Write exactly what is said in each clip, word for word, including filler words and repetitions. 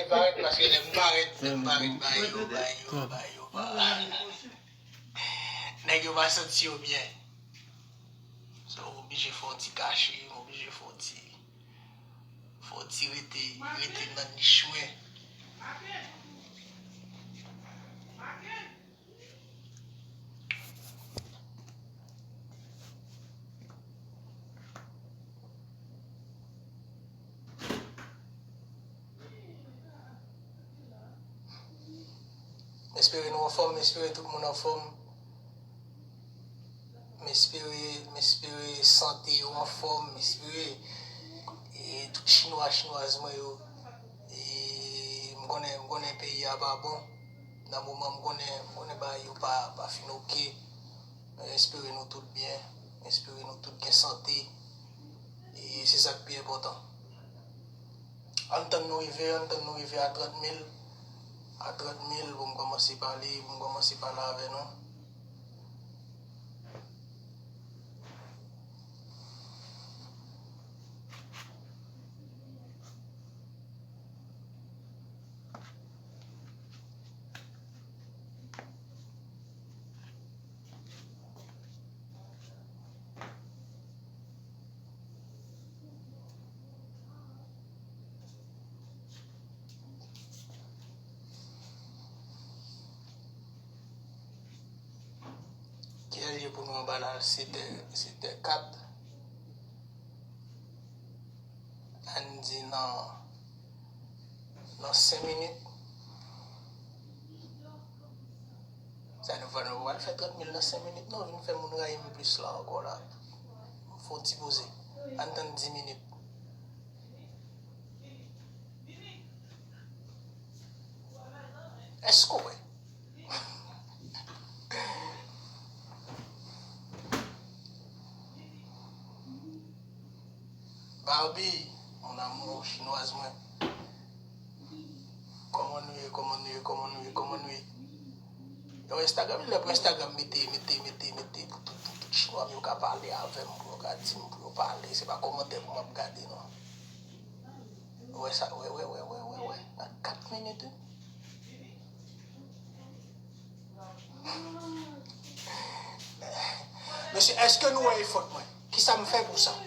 Parèt, paske lè m parèt, lè m parèt, ba yo, ba yo, ba yo, ba. Nèg yo pa santi yo byen. So, w oblije fè yon ti kache, w oblije fè yon ti, fè yon ti rete, rete nan nich mwen. M espere nou anfòm, m espere tout moun anfòm. M espere, m espere sante yo anfòm, m espere, e, tout chinwa, chinwaz mwen yo, e, m konnen, m konnen peyi a pa bon. Nan moman m konnen, m konnen bagay yo pa, pa fin oke. Men espere nou tout byen, espere nou tout gen sante. E se sa k pi enpòtan. Ann tann nou rive, ann tann nou rive a trant mil. A trant mil, pou m kòmanse pale, pou m kòmanse pale avè nou. Kilè l ye pou nou anba la? Setè, setè kat. Ann di nan, nan senk minit. Sa nou fè, nou pral fè trant mil nan senk minit, non, vin fè moun rayi m plis la ankò la. Fè yon ti poze. Ann tann dis minit. Èske w wè? Barbie, mon amour, chinwaz mwen. Kòman nou ye, kòman nou ye, kòman nou ye, kòman nou ye? Yo, Instagram, lè pou Instagram mete, mete, mete, mete, pou tout, pou tout chinwa m yo ka pale avè m, pou yo ka di m, pou yo pale. Se pa kòmantè pou m ap gade, non. Wè sa, wè, wè, wè, wè, wè, wè. Nan kat minit, wi. Mesye, èske nou wè efò mwen? Kisa m fè pou sa?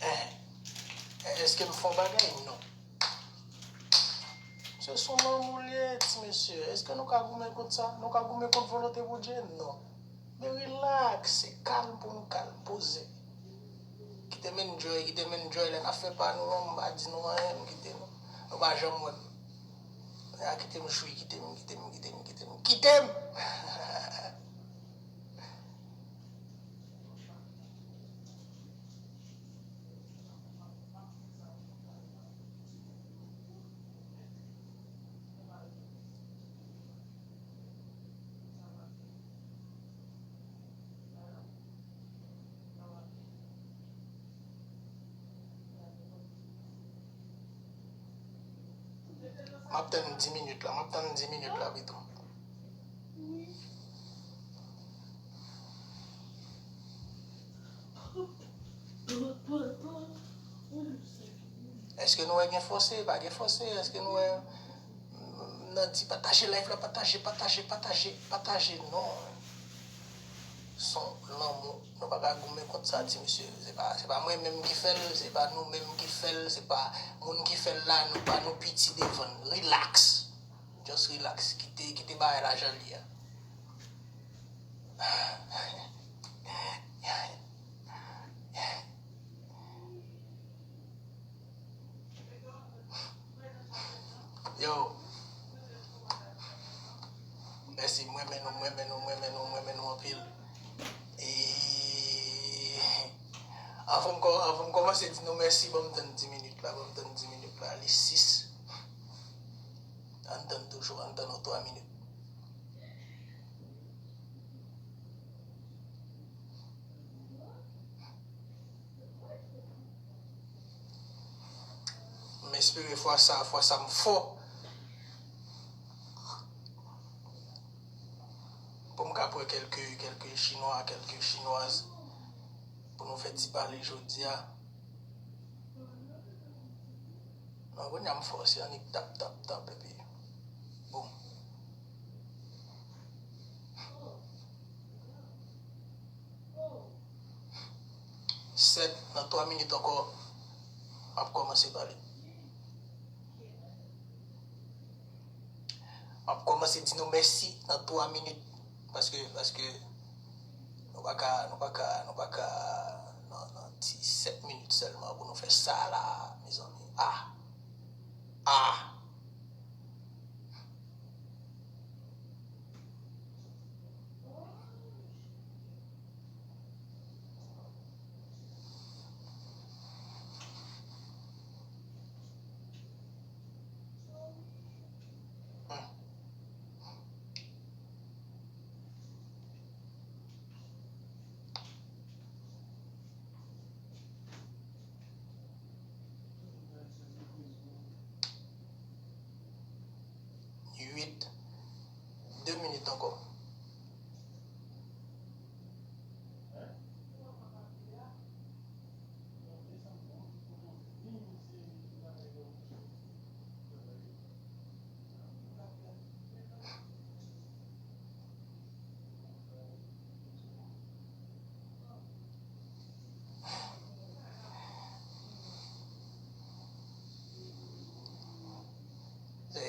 Eh, èske m fè yon bagay? Non. Se sou lanmou l ye, ti mesye. Èske nou ka goumen kont sa? Nou ka goumen kont volonte Bondye? Non. Men rilaks, se kalm pou nou kalm, poze. Kite m enjoy, kite m enjoy lè n ap fè pa nou an, m pa di nou anyen, m kite nou. Nou pa janm wè m. Ya, kite m jwi, kite m, kite m, kite m, kite m, kite m! M ap tann dis minit la, m ap tann dis minit la pito. Èske nou wè gen fòse? Pa gen fòse. Èske nou wè, m nan di pataje live la, pataje, pataje, pataje, pataje, non. Se yon lanmou. Nou pa ka goumen kont sa, ti mesye. Se pa, se pa mwen menm ki fè l, se pa nou menm ki fè l, se pa moun ki fè l la, nou pa nou piti devan l. Relax. Just relax. Kite, kite bagay la jan l ye a. Yo. Mèsi, m renmen nou, m renmen nou, m renmen nou, m renmen nou anpil. E anvan m kò-, anvan m kòmanse di nou mèsi, ban m tann dis minit la, ban m tann dis minit la, li sis. Ann tann toujou, ann tann yon twa minit. M espere fwa sa, fwa sa m fò. Pou m ka pran kèlke, kèlke chinwa, kèlke chinwaz pou nou fè ti pale jodi a. Non, kounye a m fò se annik tap, tap, tap, epi boum. Sèt, nan twa minit ankò, m ap kòmanse pale. M ap kòmanse di nou mèsi nan twa minit. Paske, paske nou pa ka, nou pa ka, nou pa ka, nan, nan disèt minit sèlman pou nou fè sa la, mezanmi. Ah! Ah! Uit, de minit ankò.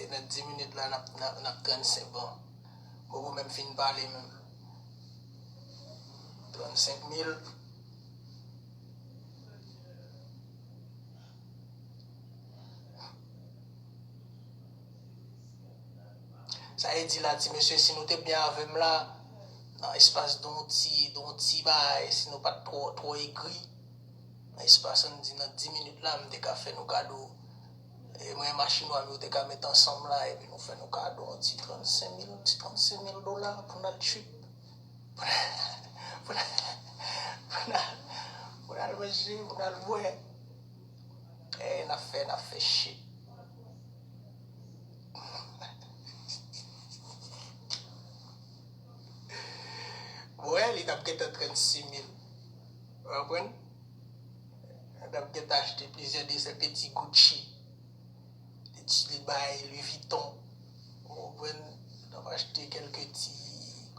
Nan dis minit la, n ap, n ap, n ap trannsenk, bon. Bobo menm fin pale menm. Trannsenk mil. Sa vle di la, ti mesye, si nou te byen avè m la, nan espas de yon ti, de yon ti bagay, si nou pa t twò, twò egri, nan espas, ann di, nan dis minit la, m te ka fè nou kado. E mwen, machin nwa m yo te ka met ansanm la, epi nou fè nou kado yon ti trannsenk mil, yon ti trannsenk mil dola pou n al trip. Pou n al, pou n al, pou n al, pou n al manje, pou n al bwè. E n ap fè, n ap fè shit. Mwen, li t ap gentan trannsis mil. Ou konprann? Li t ap gentan achte plizyè de sèke ti Gucci. Li ti, li bay Louis Vuitton. Ou konprann? Li t ap achte kèlke ti,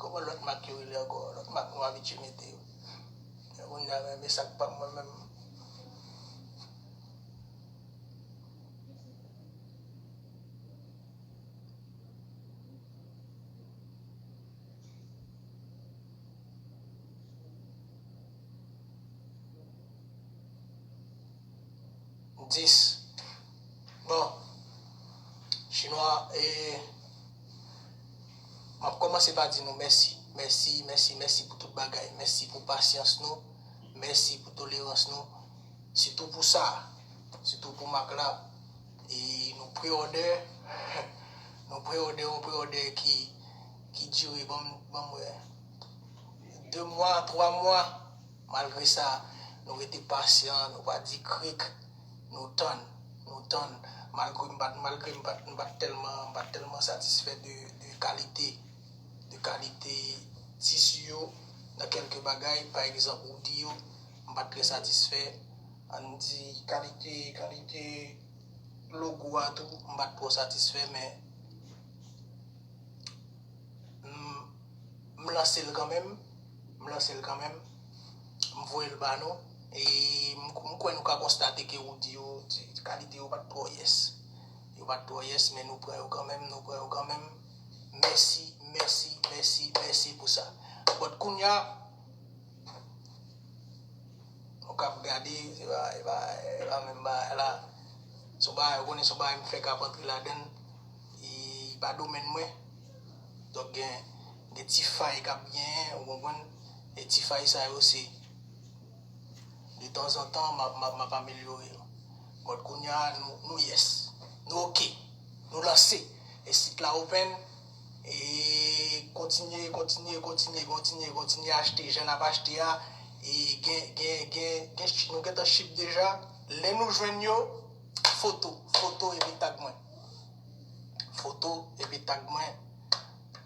kòman lòt mak yo rele ankò? Lòt mak nou abitye mete yo. Men kounye a, men, men sa k pa m mwen menm. Dis. Bon. Chinwa, e, m ap kòmanse pa di nou mèsi. Mèsi, mèsi, mèsi pou tout bagay. Mèsi pou pasyans nou. Mèsi pou tolerans nou. Sitou pou sa. Sitou pou mak la. E nou pre-order. Nou pre-order, yon pre-order ki, ki dire, ban m, ban m wè, de mwa, twa mwa. Malgre sa, nou rete pasyan, nou pa di krik, nou tann, nou tann. Malgre m pa t, malgre m pa t, m pa t tèlman, m pa t tèlman satisfè de, de kalite, de kalite tisi yo nan kèlke bagay, pa egzanp, hoodie yo, m pa t trè satisfè. Ann di kalite, kalite logo a tou, m pa t twò satisfè, men m, m lanse l kanmenm, m lanse l kanmenm, m voye l ba nou, e m, m kwè nou ka konstate ke hoodie yo, ti, kalite yo pa t twò yes. Yo pa t twò yes, men nou pran yo kanmenm, nou pran yo kanmenm. Mèsi, mèsi, mèsi, mèsi pou sa. But kounye a, ou k ap gade, se pa, se pa, se pa menm bagay la. Se yon bagay, ou konnen se yon bagay m fèk ap antre ladan l. E pa domèn mwen. Donk gen, gen ti fay k ap genyen, ou konprann? E ti fay sa yo se, de tanzantan, m ap, m ap, m ap amelyore yo. But kounye a, nou, nou yes. Nou oke. Nou lanse. E sit la open. E kontinye, kontinye, kontinye, kontinye, kontinye achte jan n ap achte a. E gen, gen, gen, gen, nou gentan ship deja. Lè nou jwenn yo, foto, foto epi tag mwen. Foto epi tag mwen.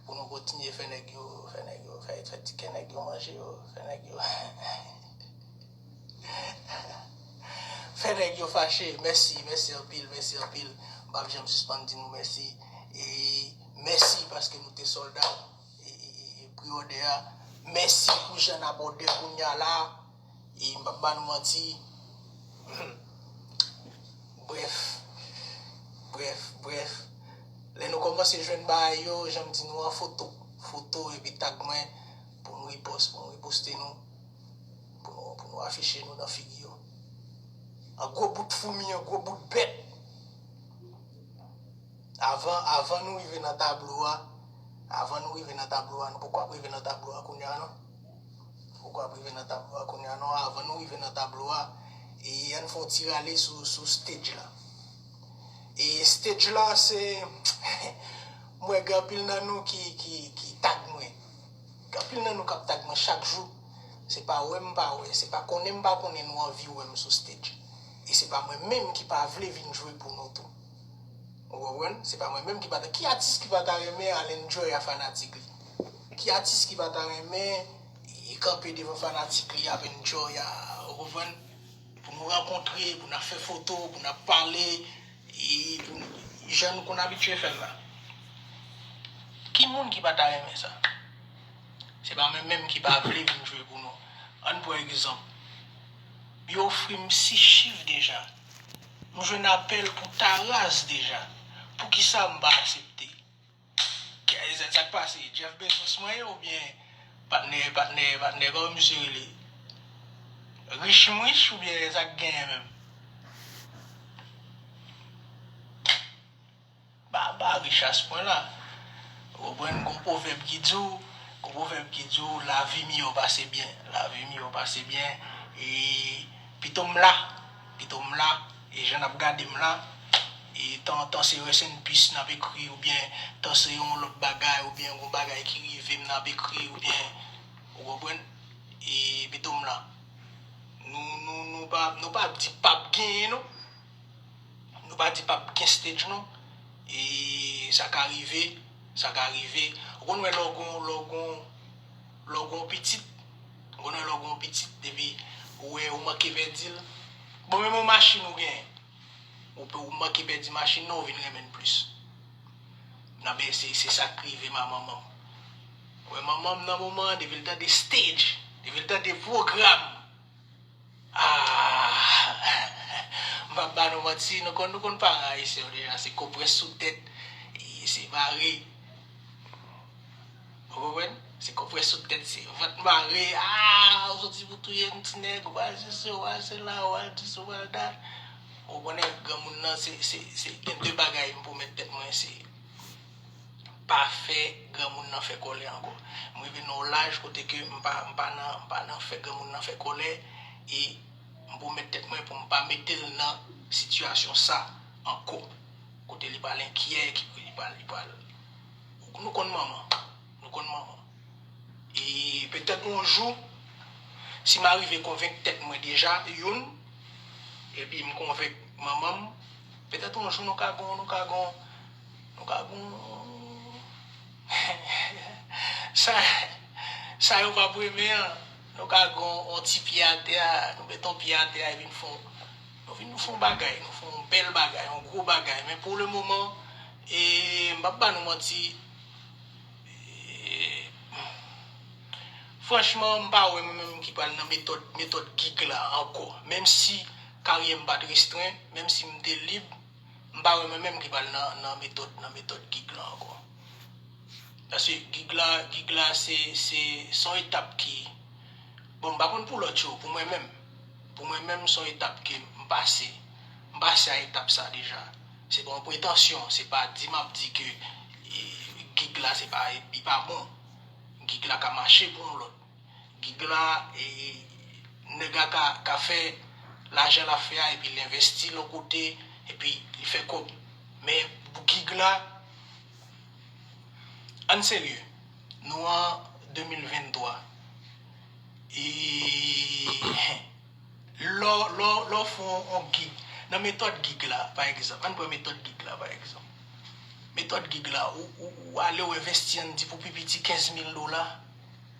Pou nou kontinye fè nèg yo, fè nèg yo, fè, fè tikè nèg yo manje yo, fè nèg yo. Fè nèg yo fache. Mèsi, mèsi anpil, mèsi anpil. M p ap janm sispann di nou mèsi. E mèsi paske nou te sòlda e, e, e, e pre-òdè a. Mèsi pou jan n ap òdè kounye a la. E m p ap ba nou manti. Brèf, brèf, brèf. Lè nou kòmanse jwenn bagay yo, jan m di nou an, foto. Foto epi tag mwen pou m ripòs, pou m riposte nou. Pou nou, pou nou afiche nou nan figi yo. An gwo bout foumi, an gwo bout bèt. Avan, avan nou rive nan tablo a, avan nou rive nan tablo a, nou poko ap rive nan tablo a kounye a non. Nou poko ap rive nan tablo a kounye a non. Avan nou rive nan tablo a, e ann fè yon ti rale sou, sou stage la. E stage la, se, m wè gen anpil nan nou ki, ki, ki tag mwen. Gen anpil nan nou k ap tag mwen chak jou. Se pa wè m pa wè, se pa konnen m pa konnen nou anvi wè m sou stage. E se pa mwen menm ki pa vle vin jwe pou nou tou. Ou konprann? Se pa mwen menm ki pa ta, ki atis ki pa ta renmen al enjoy a fanatik li? Ki atis ki pa ta renmen e kanpe devan fanatik li ap enjoy a, ou konprann? Pou nou rankontre, pou n ap fè foto, pou n ap pale, e pou nou, jan nou konn abitye fè l la. Ki moun ki pa ta renmen sa? Se pa mwen menm ki pa vle vin jwe pou nou. Ann pran egzanp. Yo ofri m sis chif deja. M jwenn apèl pou Taraz deja. Poukisa m pa aksepte? Sa k pase? Jeff Bezos mwen ye oubyen patnè, patnè, patnè, kòman misye rele? Rich m rich oubyen sa k genyen menm? Ba, ba rich a se pwen la. Ou konprann, gon pwovèb ki di w, gon pwovèb ki di w, lavi miyò pase byen. Lavi miyò pase byen. E pito m la, pito m la, e jan n ap gade m la, e tan, tan se rest in peace n ap ekri, oubyen tan se yon lòt bagay, oubyen yon bagay ki rive m n ap ekri, oubyen, ou konprann, e pito m la. Nou, nou, nou pa, nou pa di p ap genyen, non. Nou pa di p ap gen stage, non. E sa ka rive, sa ka rive. Ou konn wè lè w gon, lè w gon, lè w gon pitit, ou konn wè lè w gon pitit, depi ou wè ou manke pèdi l. Bon, menm yon machin ou genyen, ou pe, ou manke pèdi machin nan, ou vin renmen l plis. Nan, men se, se sa k rive ma manman m. Ou wè manman m nan moman an, depi l tande stage, depi l tande pwogram, ah, m p ap ba nou manti, nou konn, nou konn paran ayisyen yo deja, se konprès sou tèt, e se mare. Ou konprann? Se konprès sou tèt, se vant mare, ah, ou soti pou touye m ti nèg, ou pral sesi, ou pral sela, ou pral dis, ou pral dat. Ou konnen granmoun nan, se, se, se, gen de bagay m pwomèt tèt mwen, se pa fè granmoun nan fè kòlè ankò. M rive nan yon laj kote ke m pa, m pa nan, m pa nan fè granmoun nan fè kòlè, e m pwomèt tèt mwen pou m pa mete l nan sitiyasyon sa ankò. Kote li pral enkyè, ki li pral, li pral. Nou konn manman, nou konn manman. E petèt yon jou, si m arive konvenk tèt mwen deja, youn, epi m konvenk manman m, petèt yon jou nou ka gon, nou ka gon, nou ka gon, sa, sa yo p ap renmen an, nou ka gon yon ti pye atè a, nou met yon pye atè a, epi n fè yon, nou vin nou fè yon bagay, nou fè yon bèl bagay, yon gwo bagay. Men pou le moman, e m p ap ba nou manti, e, franchman, m pa wè mwen menm ki pral nan metòd, metòd gig la ankò. Menm si karyè m pa t restren, menm si m te lib, m pa wè mwen menm ki pral nan, nan metòd, nan metòd gig la ankò. Paske gig la, gig la se, se, se yon etap ki, bon, m pa konn pou lòt yo, pou mwen menm, pou mwen menm, se yon etap ke m pase. M pase a etap sa deja. Se pa yon pretansyon, se pa di m ap di ke, e, gig la se pa, li pa bon. Gig la ka mache pou yon lòt. Gig la, e, nèg la ka, ka fè lajan l ap fè a, epi l envesti l yon kote, epi li fè kòb. Men pou gig la, ann serye, nou an de mil venntwa. E lè w, lè w, lè w fè yon, yon gig, nan metòd gig la, pa egzanp, ann pran metòd gig la, pa egzanp. Metòd gig la, ou, ou, ou ale, ou envesti, ann di pou pi piti kenz mil dola,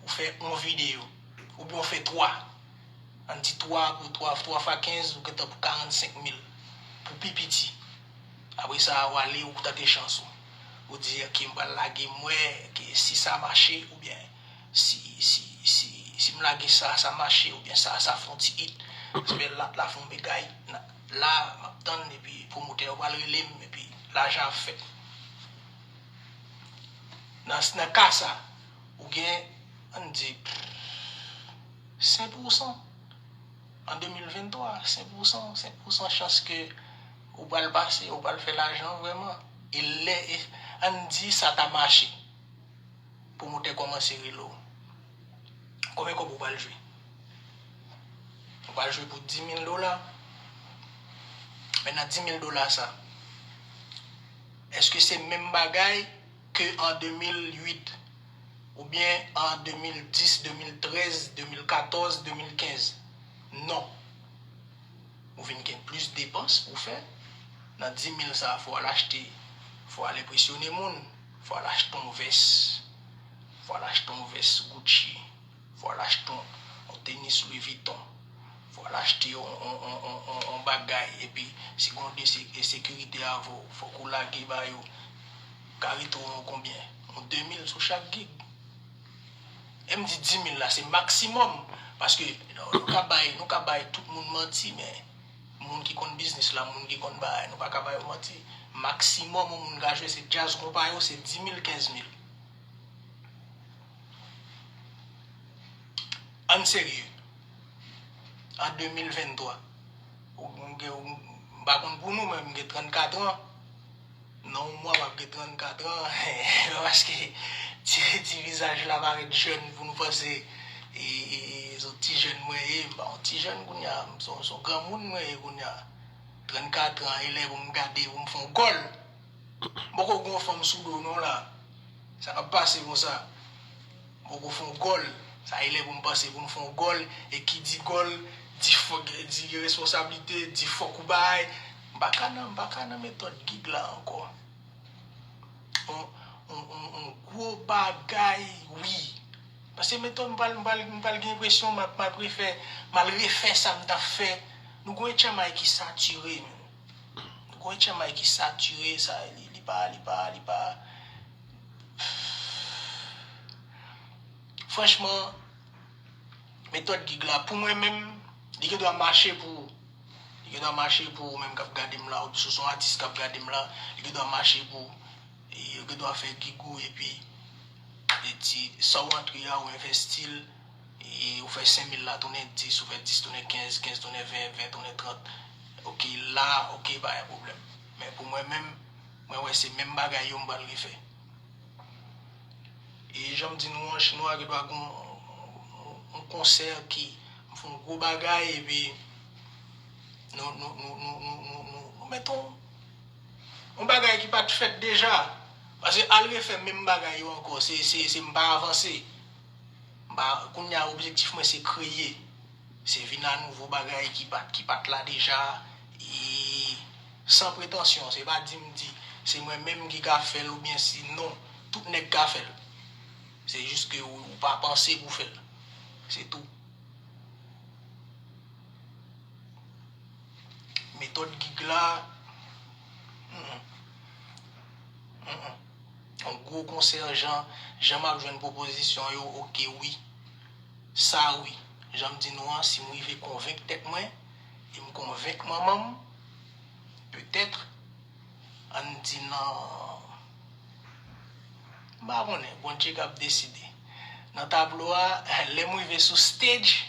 ou fè yon videyo, oubyen ou fè twa. Ann di twa pou twa, twa fwa kenz, ou gentan pou karannsenk mil pou pi piti. Apre sa, ou ale, ou tante chans ou. Ou di, "Ok, m pral lage, m wè ke si sa mache, oubyen si, si, si, si m lage sa, sa mache, oubyen sa, sa fè yon ti hit." Espè lat la fè yon bagay. La, m ap tann, epi pwomotè yo pral rele m, epi lajan ap fèt. Nan, nan ka sa, ou gen, ann di, senk pousan. An de mil venntwa, senk pousan, senk pousan chans ke ou pral pase, ou pral fè lajan vrèman. E lè, e, ann di sa ta mache. Pwomotè kòmanse rele w. Konbyen kòb ou pral jwe? Ou pral jwe pou dis mil dola. Men nan dis mil dola sa, èske se menm bagay ke an de mil uit, oubyen an de mil dis, de mil trèz, de mil katòz, de mil kenz? Non. Ou vin gen plis depans pou fè. Nan dis mil sa, fò w al achte, fò w al enpresyone moun, fò w al achte yon vès, fò w al achte yon vès Gucci, fò w al achte yon, yon tenis Louis Vuitton, fò w al achte yon, yon, yon, yon, yon, yon bagay, epi si gen yon de se-, sekirite avè w, fòk ou lage ba yo, ka rete yon konbyen? Yon de mil sou chak gig. E m di dis mil la, se maksimòm. Paske nou, nou ka bay, nou ka bay tout moun manti, men moun ki konn biznis la, moun ki konn bagay, nou pa ka bay yo manti. Maksimòm yon moun ka jwe, se djaz konpa yo, se dis mil, kenz mil. Ann serye. An de mil venntwa, ou, ou gen, ou, m pa konn pou nou, men m gen trannkat an. Nan yon mwa, m ap gen trannkat an. Paske ti, ti vizaj la parèt jèn pou nou panse, e, e, e, se yon ti jèn mwen ye. M pa yon ti jèn kounye a, m se yon, se yon granmoun mwen ye kounye a. Trannkat an, e lè pou m gade, pou m fè yon gòl. M poko gen yon fanm sou do non la. Sa k ap pase konsa? M poko fè yon gòl. Sa e lè pou m panse pou m fè yon gòl. E ki di gòl, di fòk, di responsablite, di fòk ou bay. M pa ka nan, m pa ka nan metòd gig la ankò. On, on, on, on gwo bagay, wi. Paske metòd m pral, m pral, m pral gen enpresyon m ap, m ap refè, m al refè sa m t ap fè. Nou gon H M I ki satire, men. Gon H M I ki satire, sa, li, li pa, li pa, li pa. Franchman, metòd gig la, pou mwen menm, li gen dwa mache pou ou. Li gen dwa mache pou ou menm k ap gade m la, ou si w se yon atis k ap gade m la, li gen dwa mache pou ou. E yo gen dwa fè gig ou, epi, e di, sa w antre a, ou envesti l, e ou fè senk mil la tounen dis, ou fè dis tounen kenz, kenz tounen ven, ven tounen trant. Ok, la, ok, pa gen pwoblèm. Men pou mwen menm, mwen wè se menm bagay yo m pral refè. E jan m di nou an, chinwa gen dwa gen yon, yon, yon konsè ki m fè yon gwo bagay, epi nou, nou, nou mete yon, yon bagay ki pa t fèt deja. Paske al refè menm bagay yo ankò, se, se, se m pa avanse. M pa, kounye a, objektif mwen se kreye. Se vin a nouvo bagay ki pa t, ki pa t la deja. E san pretansyon, se pa di m di, se mwen menm ki ka fè l oubyen si non, tout nèg ka fè l. Se jis ke ou, ou pa panse pou fè l. Se tou. Metòd gig la, mm, mm, mm. Yon gwo konsè, jan, jan m ap jwenn pwopozisyon yo, ok, wi. Sa, wi. Jan m di nou an, si m rive konvenk tèt mwen, e m konvenk manman m, petèt, ann di nan, m pa konnen, Bondye k ap deside. Nan tablo a, lè m rive sou stage,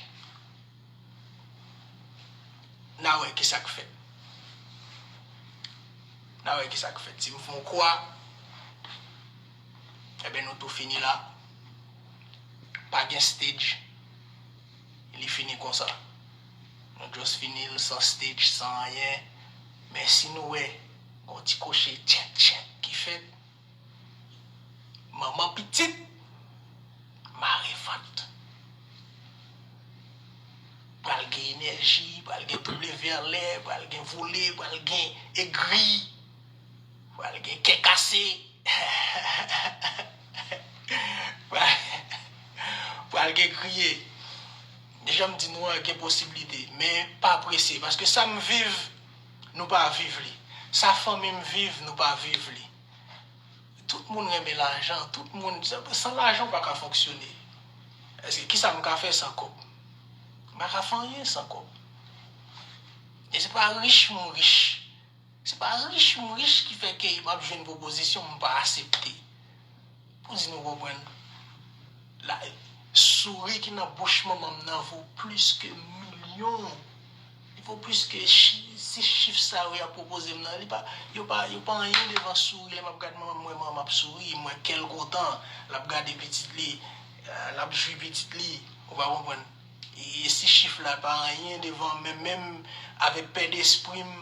n a wè kisa k fèt. N a wè kisa k fèt. Si m fè yon kwa, ebyen nou tou fini la. Pa gen stage. Li fini konsa. Nou just fini l san stage, san anyen. Men si nou wè, gon ti koche tchenk tchenk ki fèt, manman pitit, mare vant. Pral gen enèji, pral gen touble vè anlè, pral gen vole, pral gen egri, pral gen kè kase, pral, pral gen kriye. Deja m di nou an gen posiblite, men pa prese, paske sa m viv, nou pa viv li. Sa fanmi m viv, nou pa viv li. Tout moun renmen lajan, tout moun, san, san lajan ou pa ka fonksyone. Èske kisa m ka fè san kòb? M pa ka fè anyen san kòb. E se pa rich m rich. Se pa rich m rich ki fè ke m ap jwenn pwopozisyon m pa aksepte. Pou di nou konprann. La, souri ki nan bouch manman m nan vo plis ke milyon. Li vo plis ke chi-, si chif sa yo y ap pwopoze m nan. Li pa, yo pa, yo pa anyen devan souri. Lè m ap gad manman m, m wè manman m ap souri, m wè kè l kontan, l ap gade pitit li, eh, l ap jwi pitit li. Ou pa konprann? E, e si chif la pa anyen devan, men menm avèk pè despri m,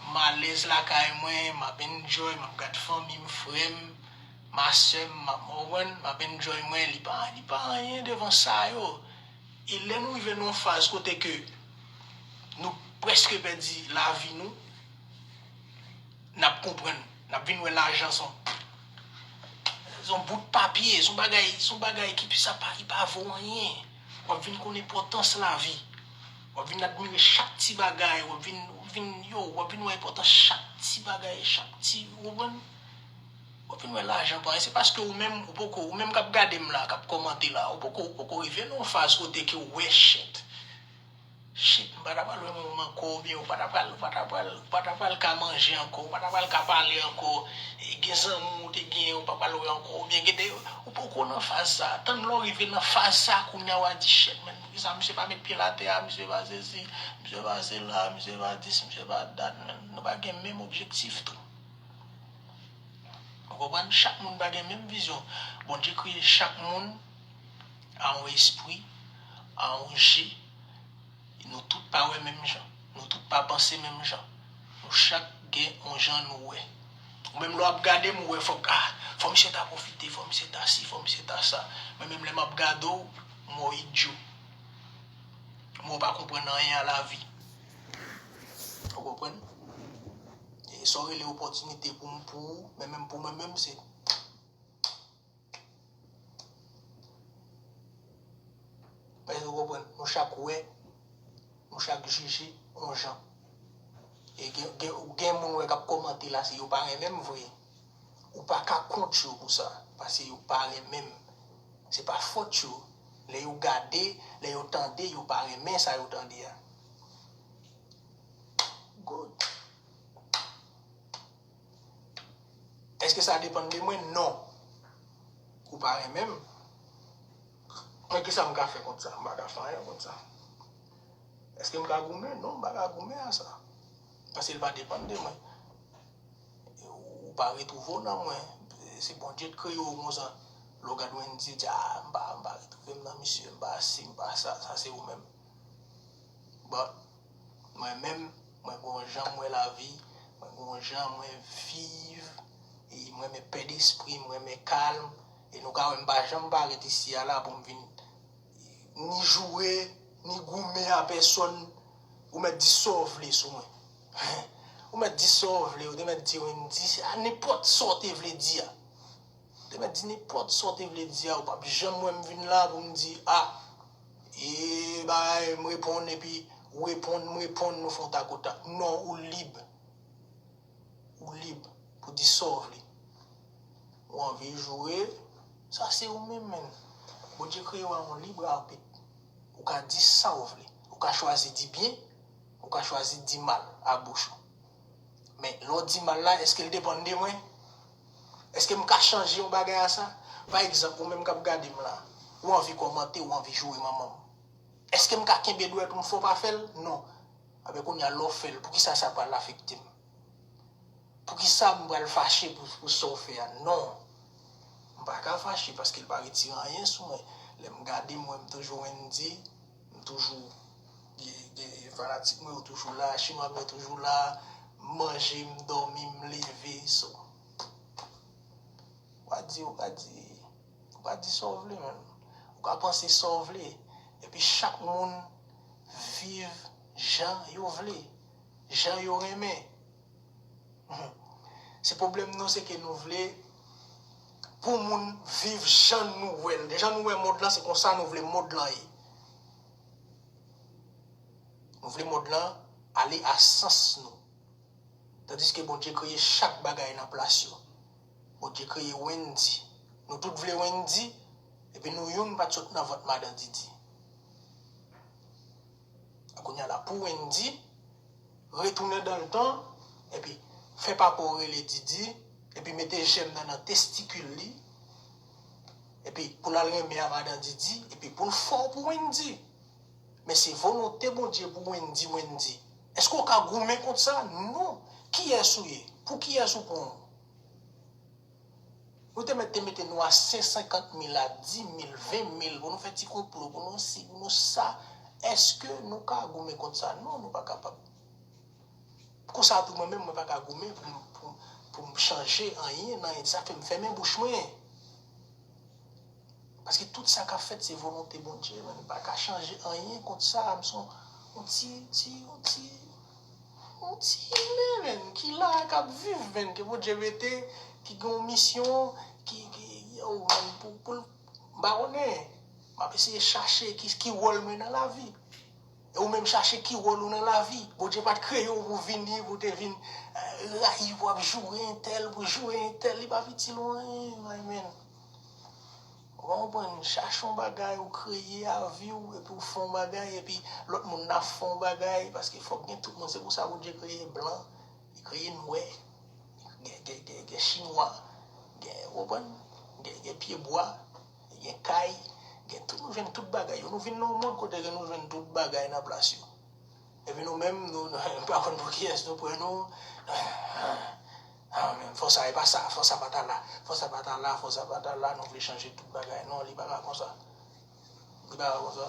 m alèz lakay mwen, m ap enjoy, m ap gad fanmi m, frè m, ma sè m, m ap, w konprann, m ap enjoy mwen, li pa, li pa anyen devan sa yo. E lè nou rive nan yon faz kote ke nou prèske pèdi lavi nou, n ap konprann, n ap vin wè lajan se yon, se yon bout papye, se yon bagay, se yon bagay ki sa pa, li pa vo anyen. W ap vin konn enpòtans lavi. W ap vin admire chak ti bagay, w ap vin, w ap vin, yo, w ap vin wè enpòtans chak ti bagay, chak ti, w konprann? W ap vin wè lajan pa anyen. Se paske ou menm, ou poko, ou menm k ap gade m la, k ap kòmante la, ou poko, ou poko rive nan yon faz kote ke w wè shit. Shit, m pa ta pral wè manman m ankò, oubyen ou pa ta pral, ou pa ta pral, ou pa ta pral ka manje ankò, ou pa ta pral ka pale ankò, e gen zanmi w te gen, ou pa pral wè ankò, oubyen gen de, ou poko nan faz sa. Tann lè w rive nan faz sa, kounye a w a di, shit, men, poukisa misye pa met pye l atè a, misye pa sesi, misye pa sela, misye pa dis, misye pa dat, men, nou pa gen menm objektif tou. Ou konprann? Chak moun pa gen menm vizyon. Bondye kreye chak moun a yon espri, a yon je. Nou tout pa wè menm jan. Nou tout pa panse menm jan. Nou chak gen yon jan nou wè. Ou menm lè w ap gade m, ou wè fòk, ah, fò misye ta pwofite, fò misye ta si, fò misye ta sa. Mwen menm lè m ap gade w, m wè w idyo. M wè w pa konprann anyen a lavi. Ou konprann? E sa w rele opòtinite pou m, pou ou, men menm pou mwen menm, se Èske w konprann? Nou chak wè, nou chak jije yon jan. E gen, gen, gen moun wè k ap kòmante la, se yo pa renmen m vre. Ou pa ka kont yo pou sa, paske yo pa renmen m. Se pa fòt yo. Lè yo gade, lè yo tande, yo pa renmen sa yo tande a. Good. Èske sa depann de mwen? Non. Ou pa renmen m. Men kisa m ka fè kont sa? M pa ka fè anyen kont sa. Èske m ka goumen? Non, m pa ka goumen a sa. Paske l pa depann de mwen. Ou pa retwouve w nan mwen. Se Bondye k kreye w konsa. Lè w gade Wendy, di, ah, m pa, m pa retwouve m nan misye, m pa si, m pa sa, sa se ou menm. But, mwen menm, mwen gon jan m wè lavi, mwen gon jan mwen viv, e mwen renmen pè despri, mwen renmen kalm, e nou ka wè m pa janm parèt isi a la pou m vin ni joure, ni goumen a pèsonn, ou mèt di sa w vle sou mwen. Ou mèt di sa w vle, ou te mèt di Wendy, se a nenpòt sa w te vle di a. Ou te mèt di nenpòt sa w te vle di a, ou p ap janm wè m vin la pou m di, ah, e bagay, m reponn epi ou reponn, m reponn, nou fè yon takotak. Non, ou lib. Ou lib pou di sa w vle. Ou anvi joure, sa se ou menm, menm. Bondye kreye w a yon lib abit. Ou ka di sa w vle. Ou ka chwazi di byen, ou ka chwazi di mal a bouch ou. Men, lè w di mal la, èske l depann de mwen? Èske m ka chanje yon bagay a sa? Pa egzanp, ou menm k ap gade m la, ou anvi kòmante, ou anvi joure manman m. Èske m ka kenbe dwèt ou m fè w pa fè l? Non. Apre kounye a, lè w fè l, poukisa sa pral afekte m? Poukisa m pral fache pou, pou sa w fè a? Non. M pa ka fache paske l pa retire anyen sou mwen. Lè m gade m, wè m toujou Wendy, m toujou gen, gen fanatik mwen yo toujou la, chinwa m yo toujou la, m manje, m dòmi, m leve, so. Ou ka di, ou ka di, ou ka di sa w vle, man. Ou ka panse sa w vle. Epi chak moun viv jan yo vle, jan yo renmen. Se pwoblèm nou, se ke nou vle pou moun viv jan nou wè l. Jan nou wè mond lan, se konsa nou vle mond lan ye. Nou vle mond lan ale a sans nou. Tandiske Bondye kreye chak bagay nan plas yo. Bondye kreye Wendy. Nou tout vle Wendy, epi nou youn pa t sot nan vant madan Didi. Kounye a la, pou Wendy, retounen dan letan, epi fè papa w rele Didi, epi mete jèm nan nan testikil li, epi pou l al renmen a madan Didi, epi pou l fè w pou Wendy. Men se volonte Bondye pou Wendy, Wendy. Èske w ka goumen kont sa? Non. Kiyès ou ye? Pou kiyès ou pran w? Nou te mèt te mete nou a senk senkant mil, a dis mil, ven mil, pou nou fè ti konplo, pou nou si, pou nou sa. Èske nou ka goumen kont sa? Non, nou pa kapab. Konsa tou, mwen menm, mwen pa ka goumen pou m, pou, m- pou m chanje anyen nan sa k fè m fèmen bouch mwen. Paske tout sa k ap fèt, se volonte Bondye, men m pa ka chanje anyen kont sa. M se yon, yon ti, ti, yon ti, yon ti imen, men, ki la, k ap viv, men, ke Bondye mete, ki gen yon misyon, ki, ki, yo, men, pou, pou l, m pa konnen. M ap eseye chache ki, ki wòl mwen nan lavi. E ou menm chache ki wòl ou nan lavi. Bondye pa t kreye w pou vini, pou te vin eh, rayi, pou ap joure entèl, pou joure entèl, li pa itil ou anyen, my man. Ou pa konprann, chache yon bagay, ou kreye a vi w, epi ou fè yon bagay, epi lòt moun nan fè yon bagay, paske fòk gen tout moun, se pou sa Bondye kreye blan, li kreye nwè, gen, gen, gen, gen chinwa, gen, ou konprann, gen, gen pyebwa, gen kay, gen tout, nou jwenn tout bagay yo. Nou vin nan yon mond kote ke nou jwenn tout bagay nan plas yo. Epi nou menm, nou, nou pa konn pou kiyès nou pran nou. Ah, men, fò sa, e pa sa, fò sa pa ta la, fò sa pa ta la, fò sa pa ta la, nou vle chanje tout bagay. Non, li pa ka konsa. Li pa ka konsa.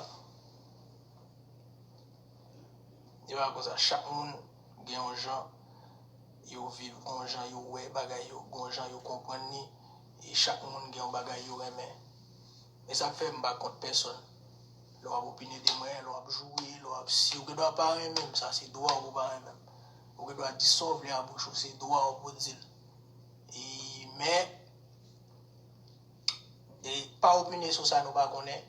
Li pa ka konsa. Chak moun gen yon jan yo viv, gen yon jan yo wè bagay yo, gen yon jan yo konprann li. E chak moun gen yon bagay yo renmen. E sa k fè m pa kont pèsonn. Lè w ap opine de mwen, lè w ap joure, lè w ap si, ou gen dwa pa renmen m, sa se dwa w pou pa renmen m. Ou gen dwa di sa w vle a bouch ou, se dwa w pou di l. E, men, e, pa opine sou sa nou pa konnen.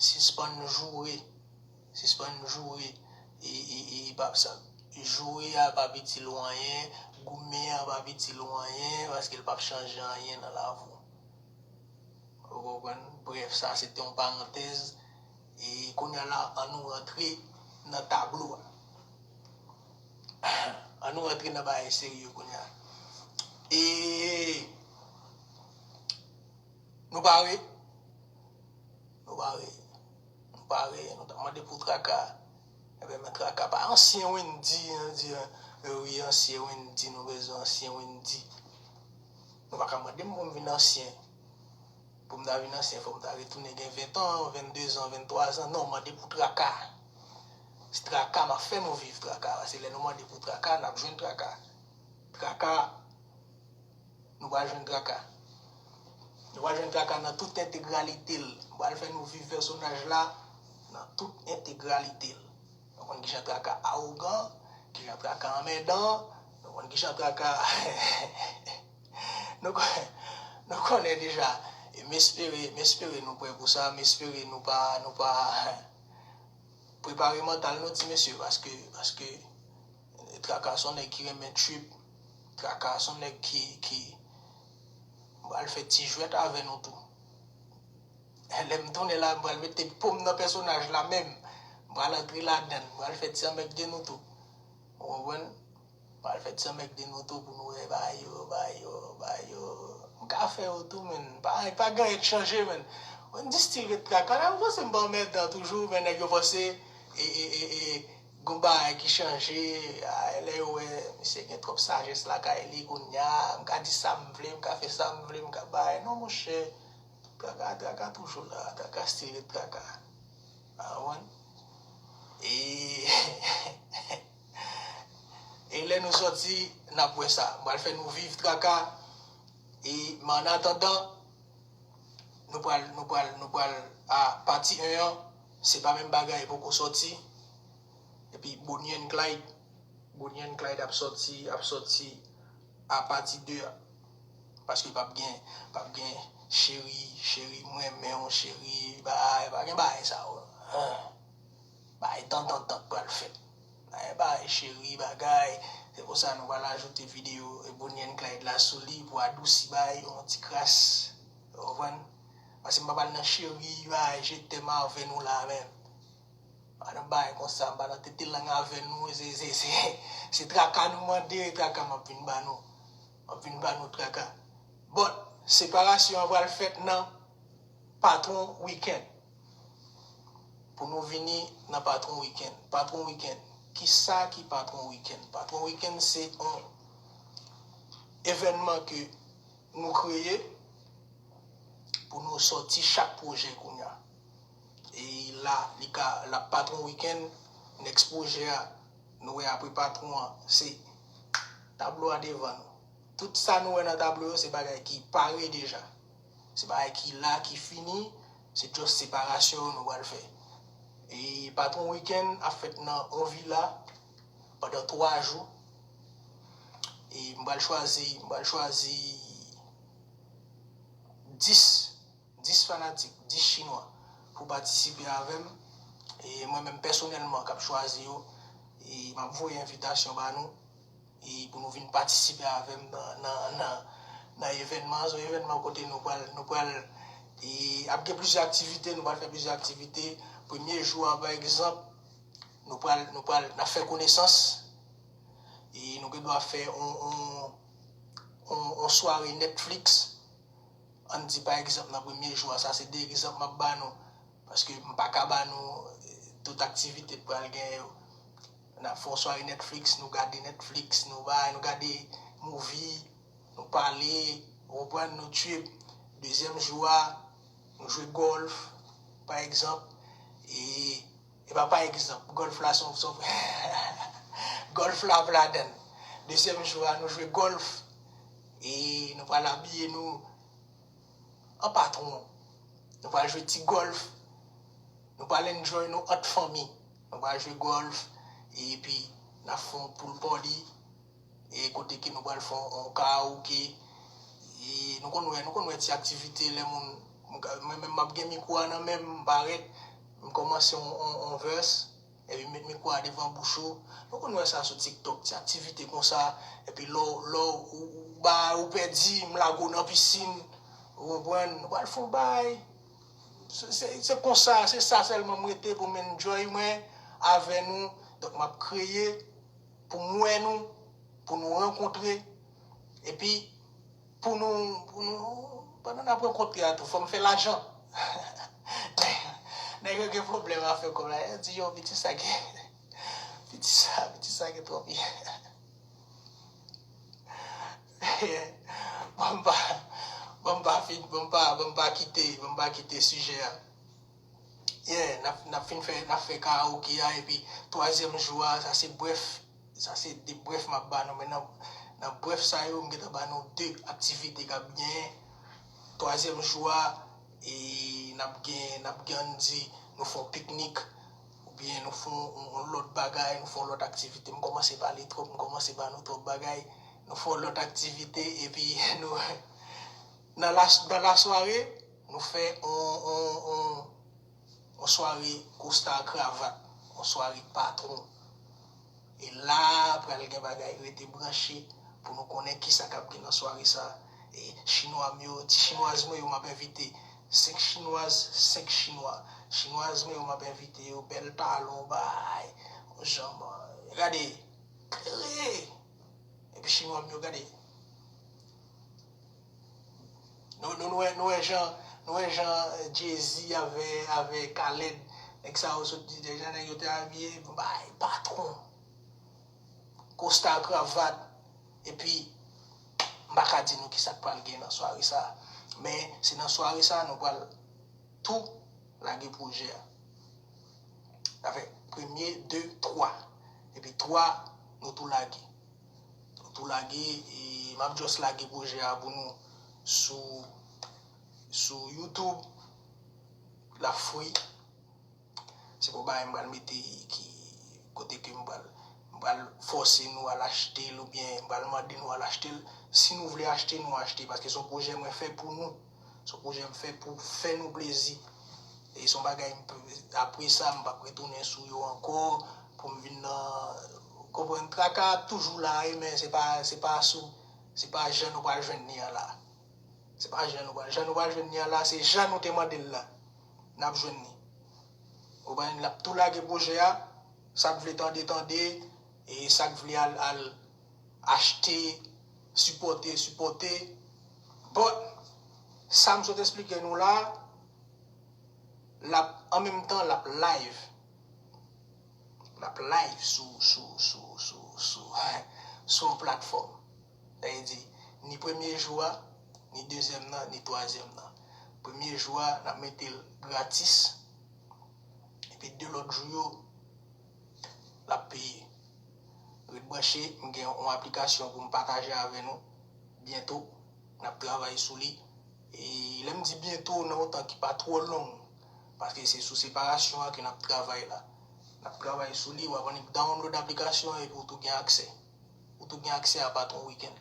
Sispann joure. Sispann joure. E, e, e, pa sa. Joure a p ap itil ou anyen. Goumen an p ap itil ou anyen, paske l p ap chanje anyen nan lavi w. Ou konprann? Brèf, sa se te yon parantèz. E kounye a la, an nou rantre nan tablo a. An nou rantre nan bagay serye kounye a. E nou pare? Nou pare. Nou pare. Nou t ap mande pou Traka. Ebyen, men Traka pa ansyen Wendy, an di, eh, wi, ansyen Wendy, nou bezwen ansyen Wendy. Nou pa ka mande m pou m vin ansyen. Pou m ta vin ansyen, fò m ta retounen gen ven tan, venndezan, venntwazan. Non, mande pou Traka. Se Traka, m ap fè nou viv Traka. Paske lè nou mande pou Traka, n ap jwenn Traka. Traka, nou pral jwenn Traka. Nou pral jwenn Traka nan tout entegralite l. M pral fè nou viv pèsonaj la nan tout entegralite l. Nou konn kijan Traka awogan, kijan Traka anmèdan, nou konn kijan Traka nou, kon- nou konnen deja. E m espere, m espere nou prè pou sa, m espere nou pa, nou pa prepare mantal nou ti mesye, paske, paske Traka se yon nèg ki renmen trip, Traka se yon nèg ki, ki, m pral fè ti jwèt avè nou tou. Lè m tounen la, m pral mete po m nan pèsonaj la menm. M pral antre ladan l, m pral fè ti anmègde nou tou. Ou konprann? M pral fè ti anmègde nou tou pou nou wè bagay yo, bagay yo, bagay yo. M ka fè yo tou, men pa, pa gen anyen k chanje, men. Wendy still ret Traka. Nèg yo panse m pa anmèdan toujou, men nèg yo panse, e, e, e, e, gon bagay ki chanje, a, lè yo wè misye gen twòp sajès lakay li kounye a, m ka di sa m vle, m ka fè sa m vle, m ka bay. Non, monchè, Traka, Traka toujou la, Traka still ret Traka. A, ou konprann? E, e lè nou sòti, n ap wè sa. M pral fè nou viv Traka. E, men an atandan, nou pral, nou pral, nou pral, a, pati en an, se pa menm bagay poko sòti. Epi Bonnie and Clyde, Bonnie and Clyde ap sòti, ap sòti a pati de a. Paske p ap gen, p ap gen cheri, cheri, mwen renmen w, cheri, bay, pa gen bagay sa yo. Bagay tantantant pral fèt. bay, cheri, bagay. Se pou sa nou pral ajoute videyo Bonnie and Clyde la sou li pou adousi bay yon ti kras. Ou konprann? Paske m pa pral nan cheri, bay, je t'aime avè nou la menm. Pa nan bagay konsa, m pa nan tete lang avè nou, se, se, se, se traka nou mande, traka m ap vin ba nou. M ap vin ba nou traka. But, separasyon an pral fèt nan patwon wikenn. Pou nou vini nan patwon wikenn. Patwon wikenn. Kisa ki patwon wikenn? Patwon wikenn se yon evènman ke nou kreye pou nou sòti chak pwojè kounye a. E la, li ka, l ap patwon wikenn, next pwojè a, nou wè apre patwon an, se tablo a devan nou. Tout sa nou wè nan tablo yo, se bagay ki pare deja. Se bagay ki la, ki fini, se just separasyon yo nou pral fè. E patwon wikenn ap fèt nan yon vila pandan twa jou. E m pral chwazi, m pral chwazi dis, dis fanatik, dis chinwa pou patisipe avè m. E mwen menm pèsonèlman k ap chwazi yo, e m ap voye envitasyon ba nou, e pou nou vin patisipe avè m nan, nan, nan, nan evènman an. Se yon evènman kote nou pral, nou pral, e ap gen plizyè aktivite, nou pral fè plizyè aktivite. Premye jou a, pa egzanp, nou pral, nou pral, n ap fè konesans, e nou gen dwa fè on, on, on, on sware Netflix. Ann di, pa egzanp, nan premye jou a, sa se de egzanp m ap ba nou, paske m pa ka ba nou, eh, tout aktivite k pral genyen yo. N ap fè yon sware Netflix, nou gade Netflix, nou bay, nou gade movie, nou pale, ou konprann, nou trip. Dezyèm jou a, nou jwe gòlf, pa egzanp. E, e pa pa egzanp, gòlf la se yon, se yon, gòlf la ap ladann. Dezyèm jou a, nou jwe gòlf. E nou pral abiye nou an patwon. Nou pral jwe ti gòlf. Nou pral enjoy nou ant fanmi. Nou pral jwe gòlf. Epi, n ap fè yon pool party. E kote ke nou pral fè yon, yon karaoke. E nou konn wè, nou konn wè ti aktivite lè moun, mwen menm m ap gen mikwo a nan men m, m parèt, m kòmanse yon, yon, yon verse, epi m met mikwo a devan bouch ou. Nou konn wè sa sou TikTok, ti aktivite konsa, epi lè w, lè w, ou, ou ba, ou pèdi, m lage w nan pisin, ou konprann, nou pral fè yon bay. Se, se, se konsa, se sa sèlman m rete pou m enjoy mwen avè nou. Donk, m ap kreye pou m wè nou, pou nou rankontre, epi pou nou, pou nou, pandan n ap rankontre a tou, fò m fè lajan. Nèg yo gen pwoblèm afè kòb la, yo di, yo, piti sa gen, piti sa, piti sa gen twòp ye. Ban m pa, ban m pa fin, ban m pa, ban m pa kite, ban m pa kite sijè a. Yeah, n ap, n ap fin fè, n ap fè karaoke a, epi twazyèm jou a, sa se brèf, sa se de brèf m ap ba nou, men nan, nan brèf sa yo, m gentan ba nou de aktivite k ap genyen. Twazyèm jou a, e n ap gen, n ap gen, ann di, nou fè yon piknik, oubyen nou fè yon, yon, yon lòt bagay, nou fè yon lòt aktivite. M kòmanse pale twòp, m kòmanse ba nou twòp bagay. Nou fè yon lòt aktivite, epi nou, nan la, nan lasware, nou fè yon, yon, yon, yon sware kosta kravat, yon sware patwon. E la, pral gen bagay, rete branche pou nou konnen kisa k ap gen nan sware sa. E chinwa m yo, ti chinwaz mwen yo, m ap envite. Senk chinwaz, senk chinwa. Chinwaz mwen yo, m ap envite yo, bèl talon, bay, yon janm, gade, klere. Epi chinwa m yo, gade. Nou, nou, nou wè, nou wè jan, nou wè jan, eh, Jay-Z avè, avè Khaled, nèg sa yo sot di, jan nèg yo te abiye, bay, patwon. Kosta kravat. Epi, m pa ka di nou kisa k pral gen nan sware sa. Men, se nan sware sa, nou pral tou lage pwojè a. Sa fè premye, de, twa. Epi twa, nou tou lage. Nou tou lage, e m ap just lage pwojè a pou nou sou, sou YouTube. L ap free. Se pa bagay m pral mete ki kote ke m pral, m pral fòse nou al achte l oubyen m pral mande nou al achte l. Si nou vle achte, nou achte, paske se yon pwojè mwen fè pou nou. Se yon pwojè m fè pou fè nou plezi. E se yon bagay m p-, apre sa, m p ap retounen sou yo ankò pou m vin nan konprann, traka ap toujou la wi, men se pa, se pa sou, se pa jan nou pral jwenn li an la. Se pa jan nou pral, jan nou pral jwenn li an la, se jan nou te mande l la. N ap jwenn li. Ou konprann, l ap tou lage pwojè a, sa k vle tande, tande, e sa k vle al, al achte, sipòte, sipòte. But, sa m sot esplike nou la, l ap, an menm tan, l ap live. L ap live sou, sou, sou, sou, sou, sou yon platfòm. Sa vle di, ni premye jou a, ni dezyèm nan, ni twazyèm nan. Premye jou a, n ap mete l gratis. Epi de lòt jou yo, l ap peye. Ret branche, m gen yon aplikasyon pou m pataje avè nou. Byento, n ap travay sou li. E lè m di byento, nan yon tan ki pa twò long, paske se sou separasyon an ke n ap travay la. N ap travay sou li, w ap annik download aplikasyon an epi w tou gen aksè. Ou tou gen aksè a pa t yon wikenn.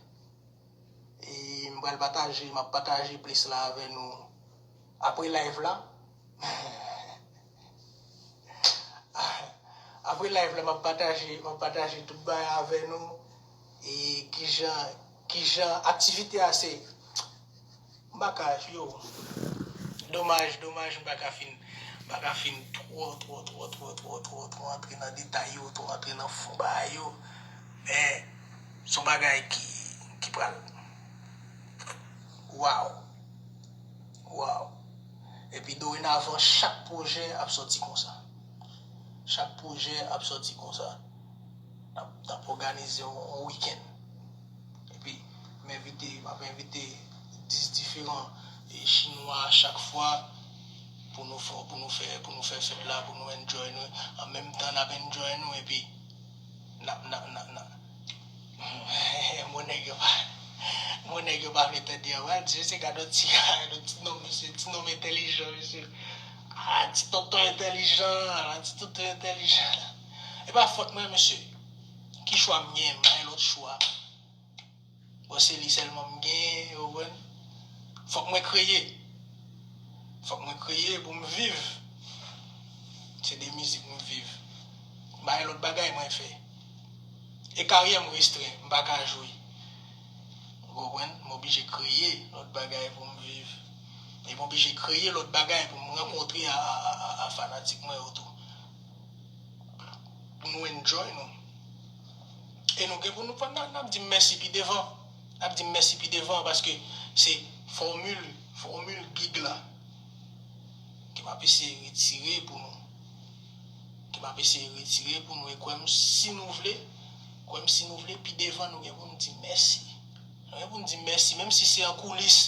E m pral pataje, m ap pataje plis la avè nou apre live la. Apre live la, m ap pataje, m ap pataje tout bagay avè nou. E kijan, kijan aktivite a se. M pa ka, yo. Domaj, domaj, m pa ka fin, m pa ka fin twò, twò, twò antre nan detay yo, twò antre nan fon bagay yo. Men, se yon bagay ki, ki pral. Waw. Waw. Epi dorenavan, chak pwojè ap sòti konsa. Chak pwojè ap sòti konsa. N ap, n ap òganize yon, yon wikenn. Epi, m envite, m ap envite dis diferan, e, Chinwa chak fwa pou nou fè, pou nou fè, pou nou fè fèt la, pou nou enjoy nou. An menm tan, n ap enjoy nou, epi n ap, n ap, n ap, n ap. Mon nèg yo pa, mon nèg yo pa vle tande an. Wa di, mesye, gade yon ti, gade yon ti nonm, mesye, ti nonm entèlijan, mesye. Ah, ti tonton entèlijan, ah, ti tonton entèlijan. E pa fòt mwen, mesye. Ki chwa m gen? M pa gen lòt chwa. Bon, se li sèlman m gen, ou konprann? Fòk mwen kreye. Fòk mwen kreye pou m viv. Se de mizik m viv. M pa gen lòt bagay mwen fè. E karyè m restren, m pa ka jwe. Ou konprann? M oblije kreye lòt bagay pou m viv. E m oblije kreye lòt bagay pou m rankontre a, a, a, a, a fanatik mwen yo tou. Pou nou enjoy nou. E nou gen pou nou, n ap, n ap di m mèsi pi devan. N ap di m mèsi pi devan paske se fòmil, fòmil gig la ke m ap eseye retire pou nou. Ke m ap eseye retire pou nou. E kwè m, si nou vle, kwè m, si nou vle, pi devan nou gen pou n di mèsi. Nou gen pou n di mèsi, menm si se an koulis,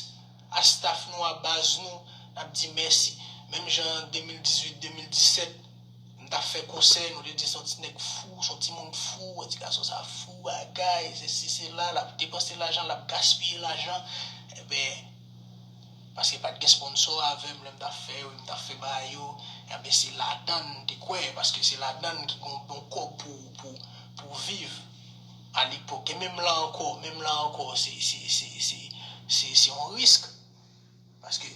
a staff nou, a baz nou, n ap di mèsi. Menm jan de mil dizuit, de mil disèt, m t ap fè konsè, nou te di se yon ti nèg fou, se yon timoun fou, ti gason sa fou, bagay, sesi, sela, l ap depanse lajan, l ap gaspiye lajan. Enben, paske pa t gen sponsò avè m lè m t ap fè yo, m t ap fè bagay yo, enben, se ladann m te kwè, paske se ladann ki gon bon kòb pou, pou, pou viv. Alepòk, e menm la ankò, menm la ankò, se, se, se, se, se, se yon risk. Paske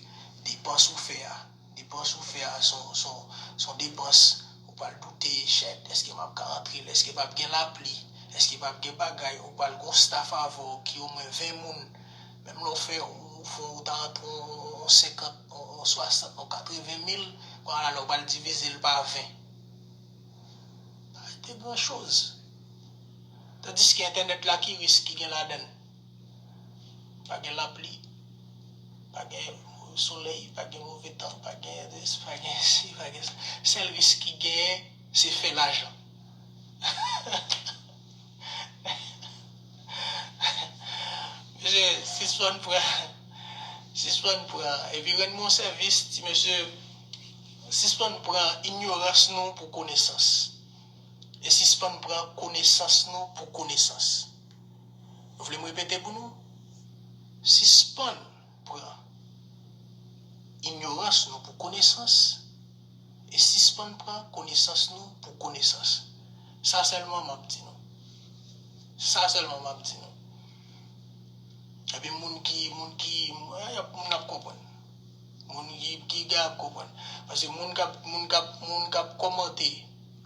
depans ou fè a, depans ou fè a, se yon, se yon, se yon depans, ou pral doute, shit, èske m ap ka antre l, èske p ap gen lapli, èske p ap gen bagay, ou pral gon staff avè w ki omwen ven moun, menm lè w fè, ou fè, ou ta antre yon, yon senkant, yon, yon swasant, yon katreven mil, kounye a la ou pral divize l pa ven. Pa rete gran choz. Tandiske entènèt la, ki risk ki gen ladann? Pa gen lapli, pa gen solèy, pa gen move tan, pa gen, pa gen si, pa gen sa. Sèl risk ki genyen, se fè lajan. Mesye, sispann pran, sispann pran, epi rann mwen yon sèvis, ti mesye, sispann pran inyorans nou pou konesans. E sispann pran konesans nou pou konesans. Ou vle m repete pou nou? Sispann pran inyorans nou pou konesans, e sispann pran konesans nou pou konesans. Sa sèlman m ap di nou. Sa sèlman m ap di nou. Epi moun ki, moun ki, eh, y ap, moun ap konprann. Moun ki, ki gen ap konprann. Paske moun k ap, moun k ap, moun k ap kòmante,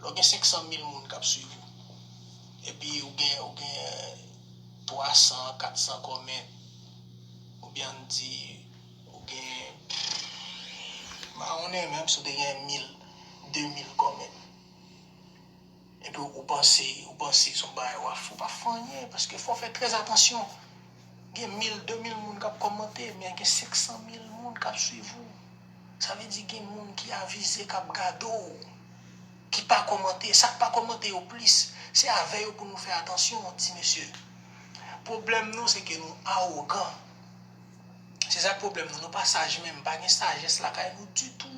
lè w gen senk san mil moun k ap swiv ou, epi ou gen, ou gen twa san, kat san comment, oubyen ann di, ou gen, m pa konnen menm si w te gen mil, de mil comment. Epi ou panse, ou panse se yon bagay w ap fè, ou pa fè anyen, paske fò w fè trè atansyon. Gen mil, de mil moun k ap kòmante, men gen senk san mil moun k ap swiv ou. Sa vle di gen moun ki avize k ap gade w, ki pa kòmante. Sa k pa kòmante yo plis, se avè yo pou nou fè atansyon, ti mesye. Pwoblèm nou, se ke nou awogan. Se sa k pwoblèm nou. Nou pa saj menm. Pa gen sajès lakay nou ditou.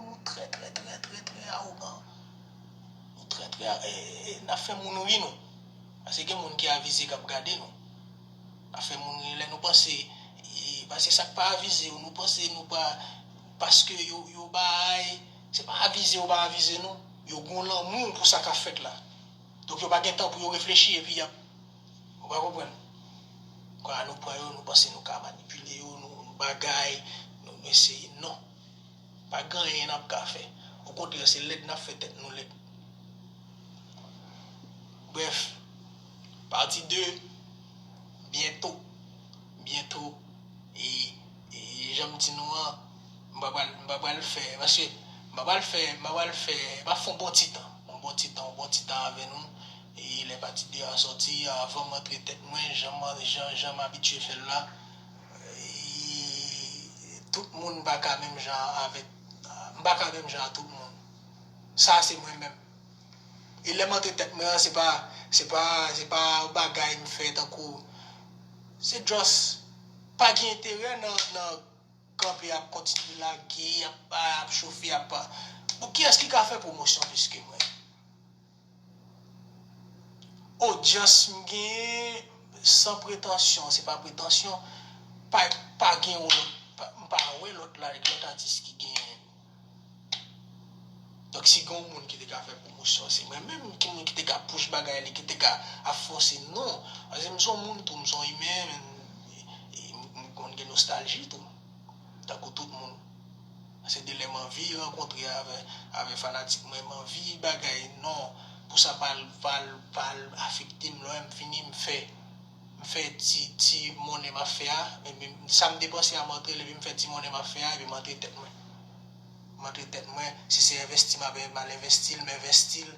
Nou trè, trè, trè, trè, trè awogan. Nou trè, trè, e, e, n ap fè moun ri nou. Paske gen moun ki avize k ap gade nou. N ap fè moun ri lè nou panse, e, paske sa k pa avize yo, nou panse nou pa, paske yo, yo bay, se pa avize yo pa avize nou. Yo gen lanmou pou sa k ap fèt la. Donk yo pa gen tan pou yo reflechi epi y ap, ou pa konprann? Kwa nou pran yo, nou panse nou ka manipile yo, nou, nou bagay, nou, nou eseye. Non. Pa gen anyen n ap ka fè. Okontrè, se lèd n ap fè tèt nou lèd. Brèf, pati de, byento. Byento. E, e jan m di nou an, m pa pral, m pa pral fè, paske m pa pral fè, m pa pral fè, m ap fè yon bon ti tan. Yon bon ti tan, yon bon ti tan avè nou. E lè pati de a sòti, avan m antre tèt mwen, jan m, jan, jan m abitye fè l la, e, tout moun pa ka menm jan avèk, m pa ka menm jan a tout moun. Sa se mwen menm. E lè m antre tèt mwen an, se pa, se pa, se pa yon bagay m fè tankou, se just pa gen enterè nan, nan kanpe ap kontinye lage, ap, ap chofe, ap, bon, kiyès ki ka fè pwomosyon plis ke mwen? Odyans m genyen, san pretansyon, se pa pretansyon, pa, pa gen yon lòt, pa, m pa wè lòt la, lòt atis ki genyen. Donk, si gen yon moun ki te ka fè pwomosyon, se mwen menm ki moun ki te ka push bagay li, ki te ka ap fòse, non. Paske m se yon moun tou, m se yon imen, men, e, e, m, m konn gen nostalji tou. Tankou tout moun. Se de lè m anvi rankontre avè, avè fanatik mwen, m anvi bagay, non. Pou sa pa al, pa al, pa al afekte m, lè m fini, m fè, m fè ti, ti monnen m ap fè a, men, men sa m depanse a, m antre l, epi m fè ti monnen m ap fè a, epi m antre tèt mwen. M antre tèt mwen, si se envesti m ap, m al envesti l, m envesti l,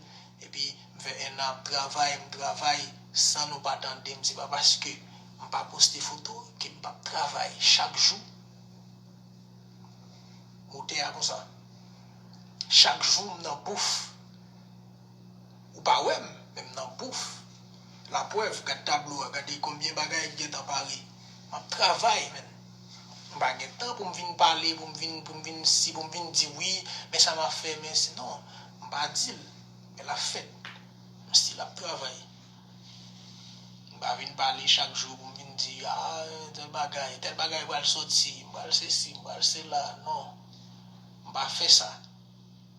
epi m fè ennan ap travay, m travay, san nou pa tande m, se pa paske m pa poste foto ke m p ap travay chak jou. Motè a konsa. Chak jou m nan bouf. Ou pa wè m, men m nan bouf. Laprèv, gad tablo a, gade konbyen bagay ki gentan pare. M ap travay, menn. M pa gen tan pou m vin pale, pou m vin, pou m vin si, pou m vin di wi, men sa m ap fè, men si, non, m pa di l, men l ap fèt. M still ap travay. M pa vin pale chak jou pou m vin di, a, tèl bagay, tèl bagay pral soti, m pral sesi, m pral sela, non. M pa fè sa.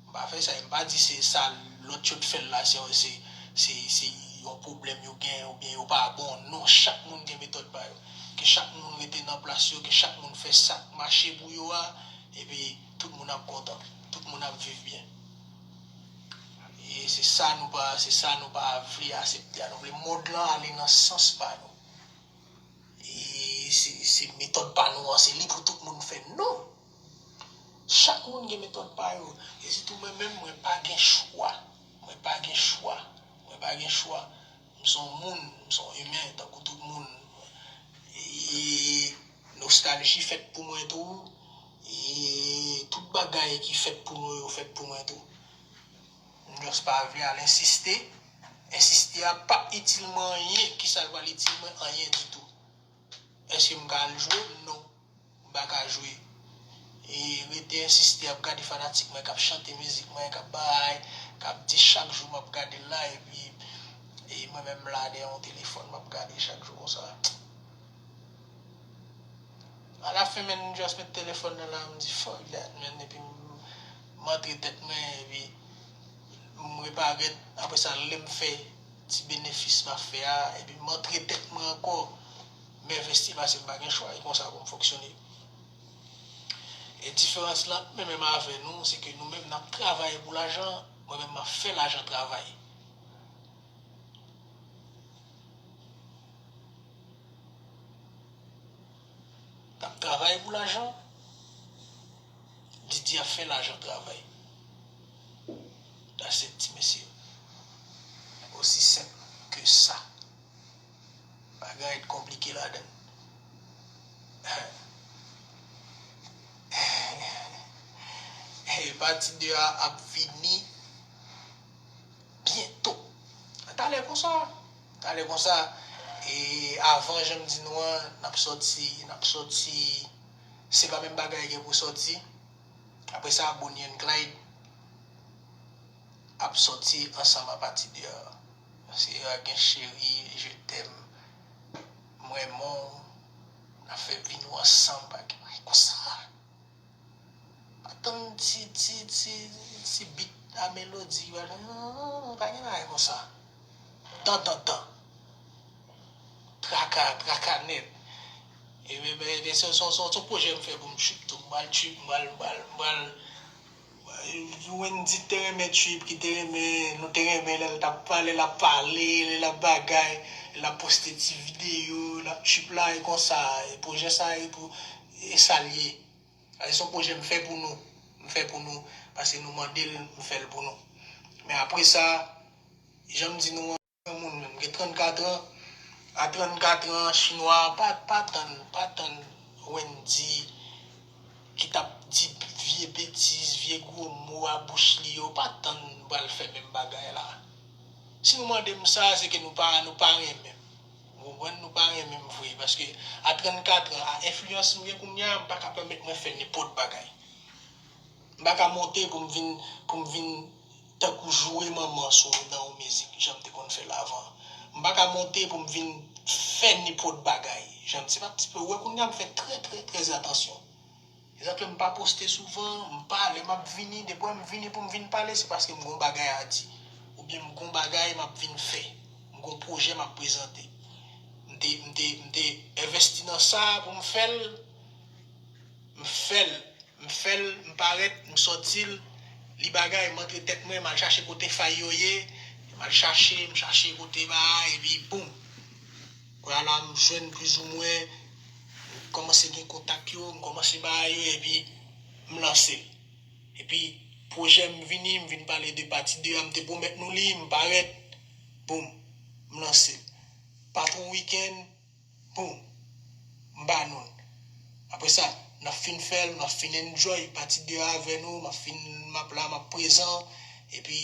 M pa fè sa, e m pa di se sa lòt yo t fè l la, se, se, se, se yon pwoblèm yo gen, oubyen yo pa bon. Non, chak moun gen metòd pa yo. Ke chak moun rete nan plas yo, ke chak moun fè sa k mache pou yo a, epi tout moun ap kontan, tout moun ap viv byen. E se sa nou pa, se sa nou pa vle aksepte a. Nou vle mond lan ale nan sans pa nou. E se, se metòd pa nou an, se li pou tout moun fè. Non! Chak moun gen metòd pa yo. E sitou mwen menm, mwen pa gen chwa. Mwen pa gen chwa. Mwen pa gen chwa. M se yon moun, m se yon imen, tankou tout moun. E nostalji fèt pou mwen tou. E tout bagay ki fèt pou nou yo fèt pou mwen tou. M just pa vle al ensiste. Ensiste a p ap itil mwen anyen. Kisa l pral itil mwen? Anyen ditou. Èske m ka al jwe? Non. M pa ka jwe. E rete ensiste ap gade fanatik mwen k ap chante mizik mwen, k ap bay, k ap di chak jou m ap gade l la, epi e mwen menm la dèyè yon telefòn m ap gade chak jou konsa. Alafen, menn, m just met telefòn nan la, m di, "Fuck that, menn," epi m, m antre tèt mwen, epi m reparèt, apre sa, lè m fè ti benefis m ap fè a, epi m antre tèt mwen ankò, m envesti paske m pa gen chwa, e konsa pou m fonksyone. E diferans lan ant mwen menm avè nou, se ke nou menm n ap travay pou lajan, mwen menm m ap fè lajan travay. travay pou lajan, Didi ap fè lajan travay. That's it, ti mesye. Osi senp ke sa. Pa gen anyen de konplike ladan l. E pati de a ap vini byento. Talè konsa. Talè konsa. E avan, jan m di nou an, n ap sòti, n ap sòti. Se pa menm bagay gen pou sòti. Apre sa, Bonnie and Clyde ap sòti ansanm apati de a. Se a gen cheri, je t'aime, m renmen w, n ap fè vi nou ansanm, pa gen bagay konsa. Pa tann ti, ti, ti, ti bit a melodi, pa, non, pa gen bagay konsa. Tan, tan, tan. Traka, traka nèt. E, e, e, e, se, se, se, se yon pwojè m fè pou m trip tou. M pral trip, m pral, m pral, m pral. Wendy te renmen trip, ki te renmen, nou te renmen lè l t ap pale, l ap pale, lè l ap bagay, l ap poste ti videyo, l ap trip la, e konsa, e pwojè sa, e pou, e sa l ye. Sa se yon pwojè m fè pou nou. M fè pou nou, paske nou mande l, m fè l pou nou. Men apre sa, jan m di nou an, granmoun menm, gen trannkat an, a trannkat an, chinwa, pa, pa tann, pa tann Wendy ki t ap di vye betiz, vye gwo mo a bouch li yo, pa tann m pral fè menm bagay la. Si nou mande m sa, se ke nou pa, nou pa renmen m. Ou konprann? Nou pa renmen m vre. Paske a trannkat an, a enfliyans m gen kounye a, m pa ka pèmèt mwen fè nenpòt bagay. M pa ka monte pou m vin, pou m vin tankou joure manman sou nan yon mizik, jan m te konn fè l avan. M pa ka monte pou m vin fè nenpòt bagay. Jan m, se pa ti pe, ou wè kounye a m fè trè, trè, trè atansyon. Se sa k fè m pa poste souvan, m pa, lè m ap vini, depi m vini pou m vin pale, se paske m gon bagay a di. Oubyen m gon bagay m ap vin fè. M gon pwojè m ap prezante. M te, m te, m te envesti nan sa pou m fè l, m fè l, m fè l, m parèt, m sòti l, li bagay, m antre tèt mwen, m al chache kote fay yo ye, m al chache, m chache kote bagay, epi boum. Kounye a la, m jwenn plizoumwen, m kòmanse gen kontak yo, m kòmanse bagay yo, epi m lanse l. Epi, pwojè m vini, m vin pale de pati de a, m te pwomèt nou li, m parèt, boum, m lanse l. Pa twò wikenn, boum, m ba nou l. Apre sa, n ap fin fè l, n ap fin enjoy pati de a avè nou, m ap fin, m ap la, m ap prezan. Epi,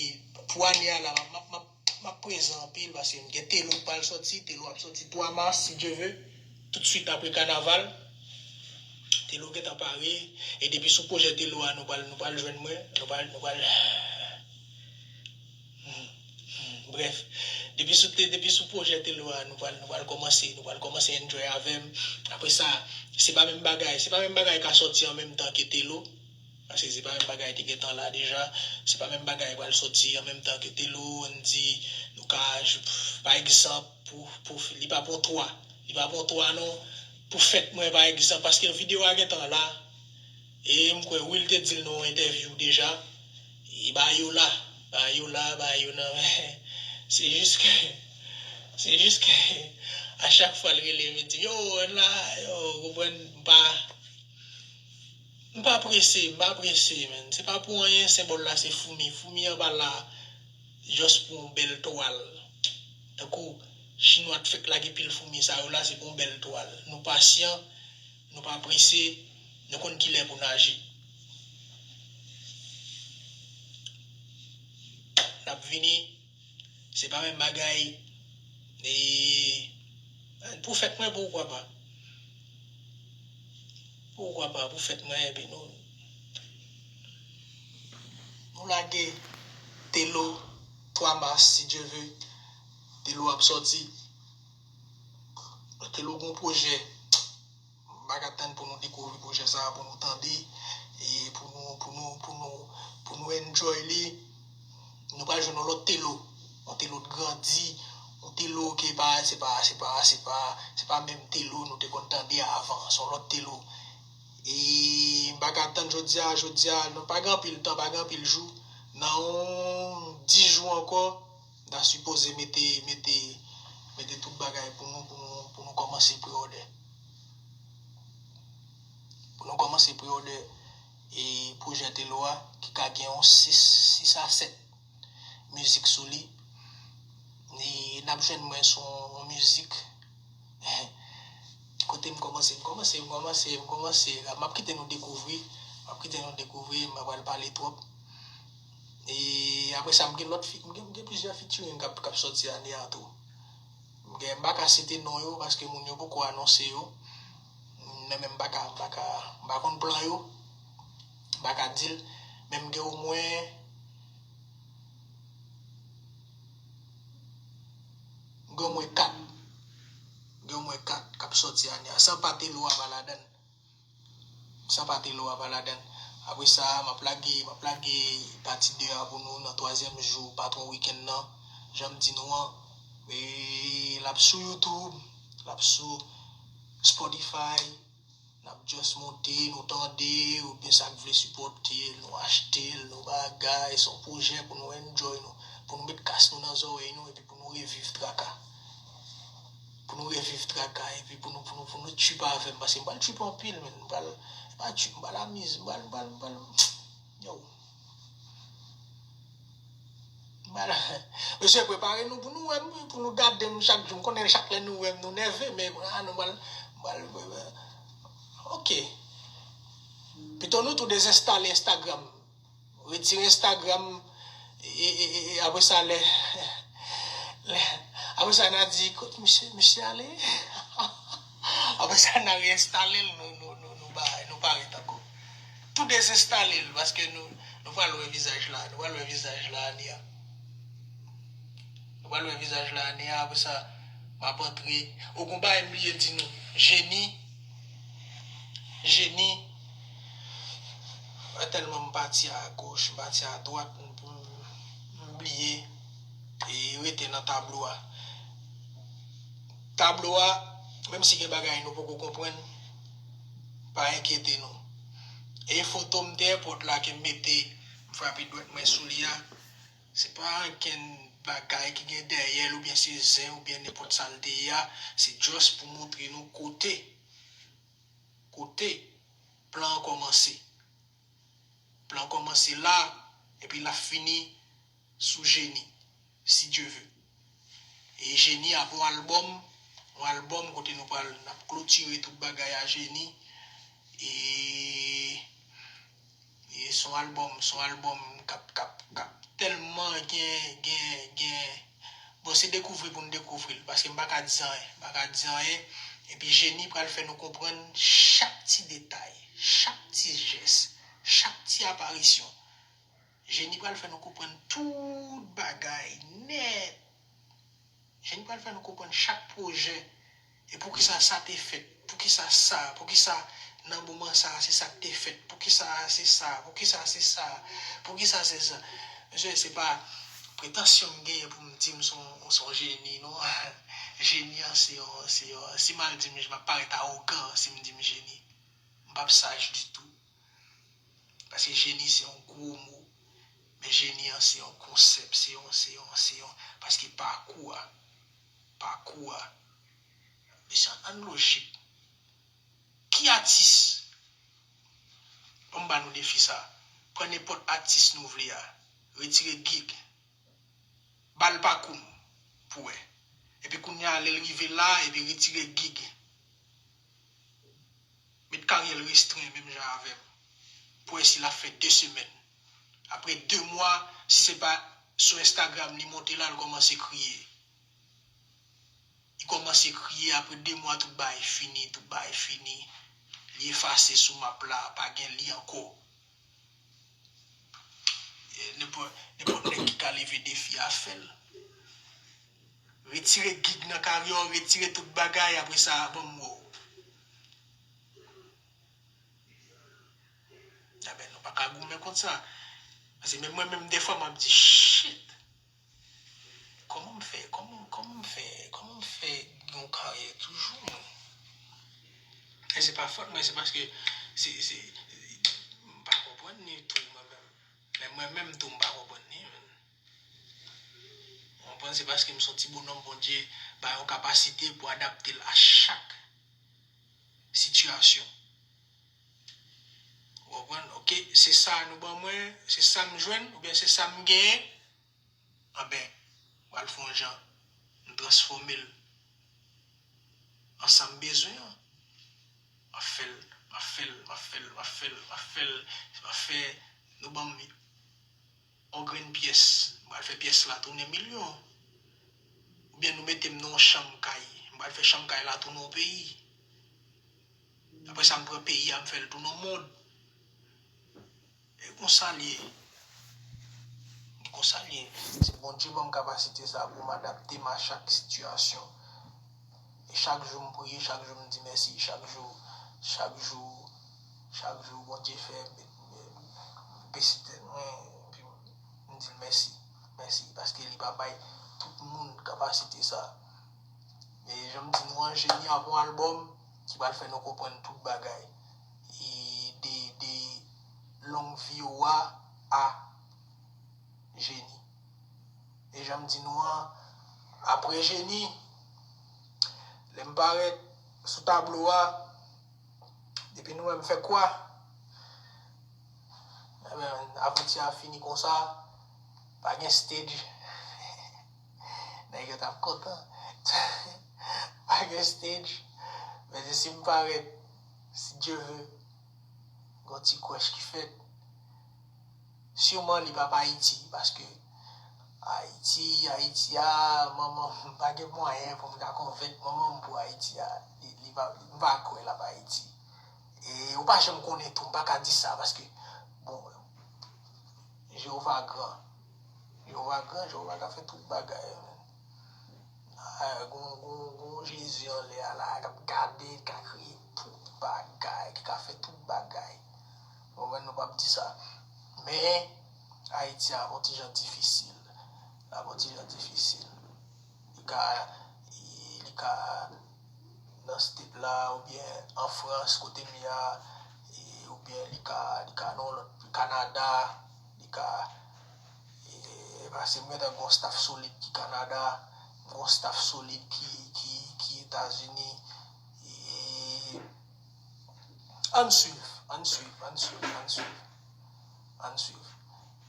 pou ane a la, m ap, m ap, m ap, m ap prezan anpil, paske m gen Telo k pral sòti, Telo ap sòti twa mas, si Dye ve, toutswit apre kanaval. Telo gentan pare, e depi sou pwojè Telo a, nou pral, nou pral jwenn mwen, nou pral, nou pral, Hmm, hmm, brèf, depi sou, te- depi sou pwojè Telo a, nou pral, nou pral kòmanse, nou pral kòmanse enjoy avè m. Apre sa, se pa menm bagay, se pa menm bagay ka sòti an menm tan ke Telo. Paske se pa menm bagay te gentan la deja. Se pa menm bagay pral sòti an menm tan ke Telo, ann di, nou ka, j- pa egzanp, pou, pou, li pa pou twa. Li pa pou twa non. Pou fèt mwen, pa egzanp, paske videyo a gentan la. E m kwè Will te di l nan yon entèvyou deja. E ba yo la, ba yo la, ba yo nan men. Se jis ke, se jis ke, a chak fwa l rele m, li di, yo, ann la, yo, ou konprann, m pa, m pa prese, m pa prese, menn. Se pa pou anyen, senbòl la se foumi. Foumi an pa la just pou yon bèl twal. Tankou chinwa t fèk lage pil foumi sa yo la, se pou yon bèl twal. Nou pasyan, nou pa prese, nou konn kilè pou n aji. N ap vini, se pa menm bagay. E pou fèt mwen, poukwa pa? Poukwa pa pou fèt mwen, epi nou, nou lage Telo twa mas, si Dye ve. Telo ap sòti. Telo gon pwojè. M pa ka tann pou nou dekouvri pwojè sa a, pou nou tande, e pou nou, pou nou, pou nou, pou nou enjoy li. Nou pral jwenn yon lòt Telo. Yon Telo k grandi, yon Telo ke pa, se pa, se pa, se pa, se pa menm Telo nou te konn tande avan. Se yon lòt Telo. E m pa ka tann jodi a, jodi a, nou pa gen anpil tan, pa gen anpil jou. Nan yon dis jou ankò, n ta sipoze mete, mete, mete tout bagay pou nou, pou nou, pou nou kòmanse pre-order. Nou kòmanse pre-order e pwojè Telo a, ki ka gen yon sis, sis a sèt mizik sou li. E n ap jwenn mwen sou yon mizik. Kote m kòmanse, m kòmanse, m kòmanse, m kòmanse. M ap kite nou dekouvri. M ap kite nou dekouvri, m pa pral pale twòp. E apre sa, m gen lòt fi-, m gen, m gen plizyè featuring k ap, k ap sòti ane a tou. M gen, m pa ka site non yo, paske moun yo poko anonse yo. Mwen menm, m pa ka, m pa ka, m pa konn plan yo. M pa ka di l. Men m gen omwen, m gen omwen kat. M gen omwen kat k ap sòti ane a. San pa Telo a pa ladann. San pa Telo a pa ladann. Apre sa, m ap lage, m ap lage pati de a pou nou nan twazyèm jou patwon wikenn nan. Jan m di nou an, e, l ap sou YouTube, l ap sou Spotify. N ap just monte, nou tande, oubyen sa k vle sipòte l, nou achte l, nou bagay, se yon pwojè pou nou enjoy nou, pou nou met kas nou nan zòrèy nou, epi pou nou reviv traka. Pou nou reviv traka, epi pou nou, pou nou, pou nou trip avè m, paske m pral trip anpil, men m pral, m pral trip, m pral amiz, m pral, m pral, m pral, yo. M pral, mesye, prepare nou pou nou wè m, pou nou gade m chak jou. M konnen chak lè nou wè m, nou nève, men, ah, nou pral, m pral, ok. Pito nou tou dezenstale Instagram. Retire Instagram, e, e, e, e, apre sa, lè, lè, apre sa, n a di, "Kot misye, misye ale?" Apre sa, n a reenstale l, nou, nou, nou, nou ba, nou parèt ankò. Tou dezenstale l, paske nou, nou pral wè vizaj la, nou pral wè vizaj la ane a. Nou pral wè vizaj la ane a, apre sa, m ap antre. O, gon bagay m bliye di nou. Jeni, Jeni, tèlman m pati a goch, m pati a dwat, m, m, m bliye e rete nan tablo a. Tablo a, menm si gen bagay nou poko konprann, pa enkyete nou. E foto m te enpòt la ke m mete, m frape dwèt mwen sou li a, se pa ankenn bagay ki gen dèyè l oubyen se zen oubyen nenpòt sa l te ye a, se just pou montre nou kote, kote plan an kòmanse. Plan kòmanse la, epi l ap fini sou Jeni, si Dye ve. E Jeni ap yon albòm, yon albòm kote nou pral, n ap klotire tout bagay a Jeni. E, e se yon albòm, se yon albòm k ap, k ap, k ap tèlman gen, gen, gen, bon, se dekouvri pou n dekouvri l, paske m pa ka di anyen, m pa ka di anyen. Epi Jeni pral fè nou konprann chak ti detay, chak ti jès, chak ti aparisyon. Jeni pral fè nou konprann tout bagay nèt. Jeni pral fè nou konprann chak pwojè. E poukisa sa te fèt? Poukisa sa? Poukisa nan moman sa a se sa k te fèt? Poukisa se sa? Poukisa se sa? Poukisa se sa? Mesye, se pa pretansyon m genyen pou m di m se yon, se yon jeni, non. Jeni an, se yon, se yon, si m al di m, m ap parèt awogan si m di m jeni. M p ap saj ditou. Paske jeni se yon gwo mo. Men jeni an se yon konsèp, se yon, se yon, se yon, paske pakou a, pakou a, mesye, ann lojik. Ki atis? Ban m ba nou defi sa. Pran nenpòt atis nou vle a. Retire gig. Ba l pakou m pou wè. Epi kounye a, lè l rive la, epi retire gig. Met karyè l restren menm jan avè m. Pou wè si l ap fè de semèn. Apre de mwa, si se pa sou Instagram li monte la, l kòmanse kriye. Li kòmanse kriye, apre de mwa, tout bagay fini, tout bagay fini. Li efase sou map la, pa gen li ankò. Nenpòt, nenpòt nèg ki ka leve defi a, fè l. Retire gig nan karyè w, retire tout bagay, apre sa, ban m wè w. Ebyen, nou pa ka goumen kont sa. Paske menm mwen menm, defwa, m ap di, "Shit! Kòman m fè, kòman, kòman m fè, kòman m fè gen yon karyè toujou, non?" E se pa fòt mwen, se paske se, se, m pa konprann li tou, mwen menm. Men mwen menm tou, m pa konprann li, menm. Ou konprann? Se paske m se yon ti bonòm Bondye ba yon kapasite pou adapte l a chak sitiyasyon. Ou konprann? Ok, se sa nou ban mwen, se sa m jwenn, oubyen se sa m genyen. Anben, m pral fè yon jan, m transfòme l an sa m bezwen an. M ap fè l, m ap fè l, m ap fè l, m ap fè l, m ap fè l, m ap fè, nou ban m yon grenn pyès, m pral fè pyès la tounen milyon. Oubyen nou mete m nan yon chanm kay, m pral fè chanm kay la tounen yon peyi. Apre sa, m pran peyi a, m fè l tounen yon mond. E konsa l ye. Konsa l ye. Se Bondye ban m kapasite sa pou m adapte m a chak sitiyasyon. E chak jou m priye, chak jou m di mèsi, chak jou, chak jou, chak jou Bondye fè m, m, m bese tèt mwen, epi m di l mèsi, mèsi, paske li pa bay tout moun kapasite sa. E jan m di nou an, Jeni ap yon albòm ki pral fè nou konprann tout bagay. E de, de long vi w a a Jeni. E jan m di nou an, apre Jeni, lè m parèt sou tablo a, depi nou wè m fè kwa, ebyen, avanti a fini konsa, pa gen stage. Nèg yo t ap kontan. Pa gen stage. Men si m parèt, si Dye vle, gon ti kwèch ki fèt. Siman li p ap Ayiti, paske Ayiti, Ayiti a, manman m pa gen mwayen pou m ta konvenk manman m pou Ayiti a. Li, li pa, m pa kwè l ap Ayiti. E ou pa janm konnen tou, m pa ka di sa, paske, bon, Jewova gran. Jewova gran, Jewova ka fè tout bagay, men. Ah, gon, gon, gon Jezi anlè a la, k ap gade, k ka kreye tout bagay, ki ka fè tout bagay. Ou konprann, nou p ap di sa. Men, Ayiti ap yon ti jan difisil. L ap yon ti jan difisil. Li ka, li ka nan state la, oubyen an Frans, kote m ye a, e, oubyen li ka, li ka nan yon lòt, Kanada, li ka, e, paske m gentan gon staff solid ki Kanada, gon staff solid ki, ki, ki Etazini, e, ann swiv, ann swiv, ann swiv, ann swiv, ann swiv.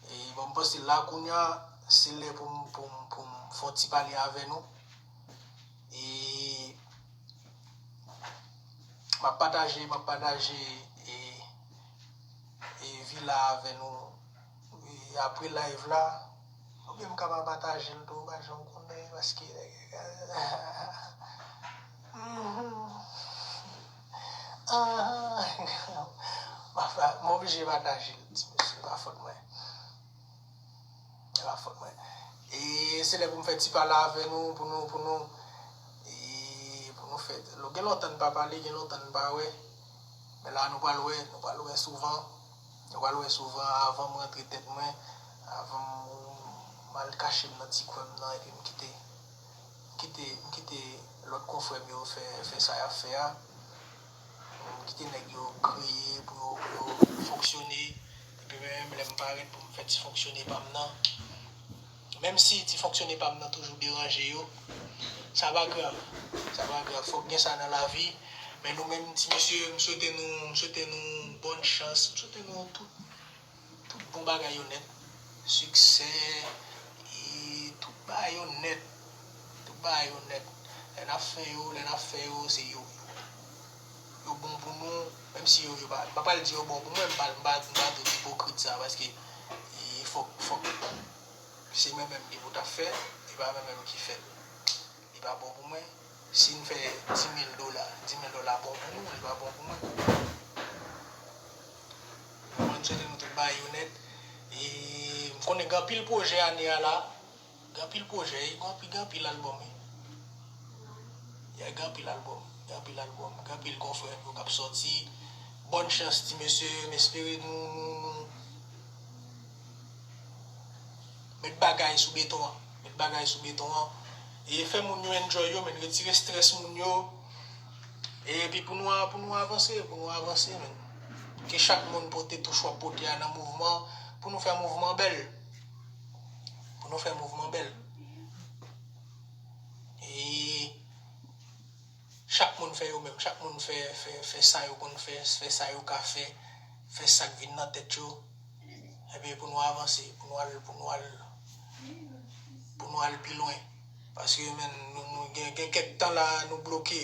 E, bon, m panse la kounye a, se lè pou m, pou m, pou m fè yon ti pale avè nou. E m ap pataje, m ap pataje, e, e, vi la avè nou, e, apre live la. Oubyen m ka pa pataje l tou, pa janm konnen, paske, mhm. Ah, m ap, m oblije pataje l, ti mesye, pa fòt mwen. E pa fòt mwen. E se lè pou m fè ti pale avè nou, pou nou, pou nou, e pou nou fè, gen lontan n pa pale, gen lontan n pa wè. Men la, nou pral wè, nou pral wè souvan. Nou pral wè souvan avan m rantre tèt mwen, avan m, m al kache m nan ti kwen m nan, epi m kite, m kite, m kite lòt konfrè m yo fè, fè sa y ap fè a. M kite nèg yo kreye pou yo, pou yo fonksyone. Epi mwen menm, lè m parèt pou m fè ti fonksyone pa m nan, menm si ti fonksyone pa m nan toujou deranje yo, sa pa grav. Sa pa grav. Fòk gen sa nan lavi. Men nou menm, ti mesye, m swete nou, m swete nou bòn chans. M swete nou tout, tout bon bagay yo nèt. Siksè, e tout bagay yo nèt. Tout bagay yo nèt. Lè n ap fè yo, lè n ap fè yo, se yo. Yo bon pou nou, menm si yo, yo pa, m pa pral di yo bon pou mwen, m pa, m pa, m pa tout ipokrit sa, paske, e, fòk, fòk, se mwen menm ki pou t ap fè, e pa mwen menm ki fè l. Li pa bon pou mwen. Si n fè dis mil dola, dis mil dola bon pou nou, li pa bon pou mwen. Mwen, m swete nou tout bagay yo nèt. E m konnen gen anpil pwojè ane a la. Gen anpil pwojè, gen anpil, gen anpil albòm, wi. Ya, gen anpil albòm, gen anpil albòm, gen anpil konfrè nou k ap sòti. Bòn chans, ti mesye, m espere nou, nou, nou met bagay sou beton an. Met bagay sou beton an. E fè moun yo enjoy yo, men retire strès moun yo. E epi pou nou, pou nou avanse, pou nou avanse, men. Ke chak moun pote touch w ap pote a nan mouvman, pou nou fè mouvman bèl. Pou nou fè mouvman bèl. E chak moun fè yo menm, chak moun fè, fè, fè sa yo konn fè, fè sa yo ka fè. fè sa k vin nan tèt yo, epi pou nou avanse, pou nou al, pou nou al, pou nou al pi lwen. Paske, men, nou, nou gen, gen kèk tan la, nou bloke.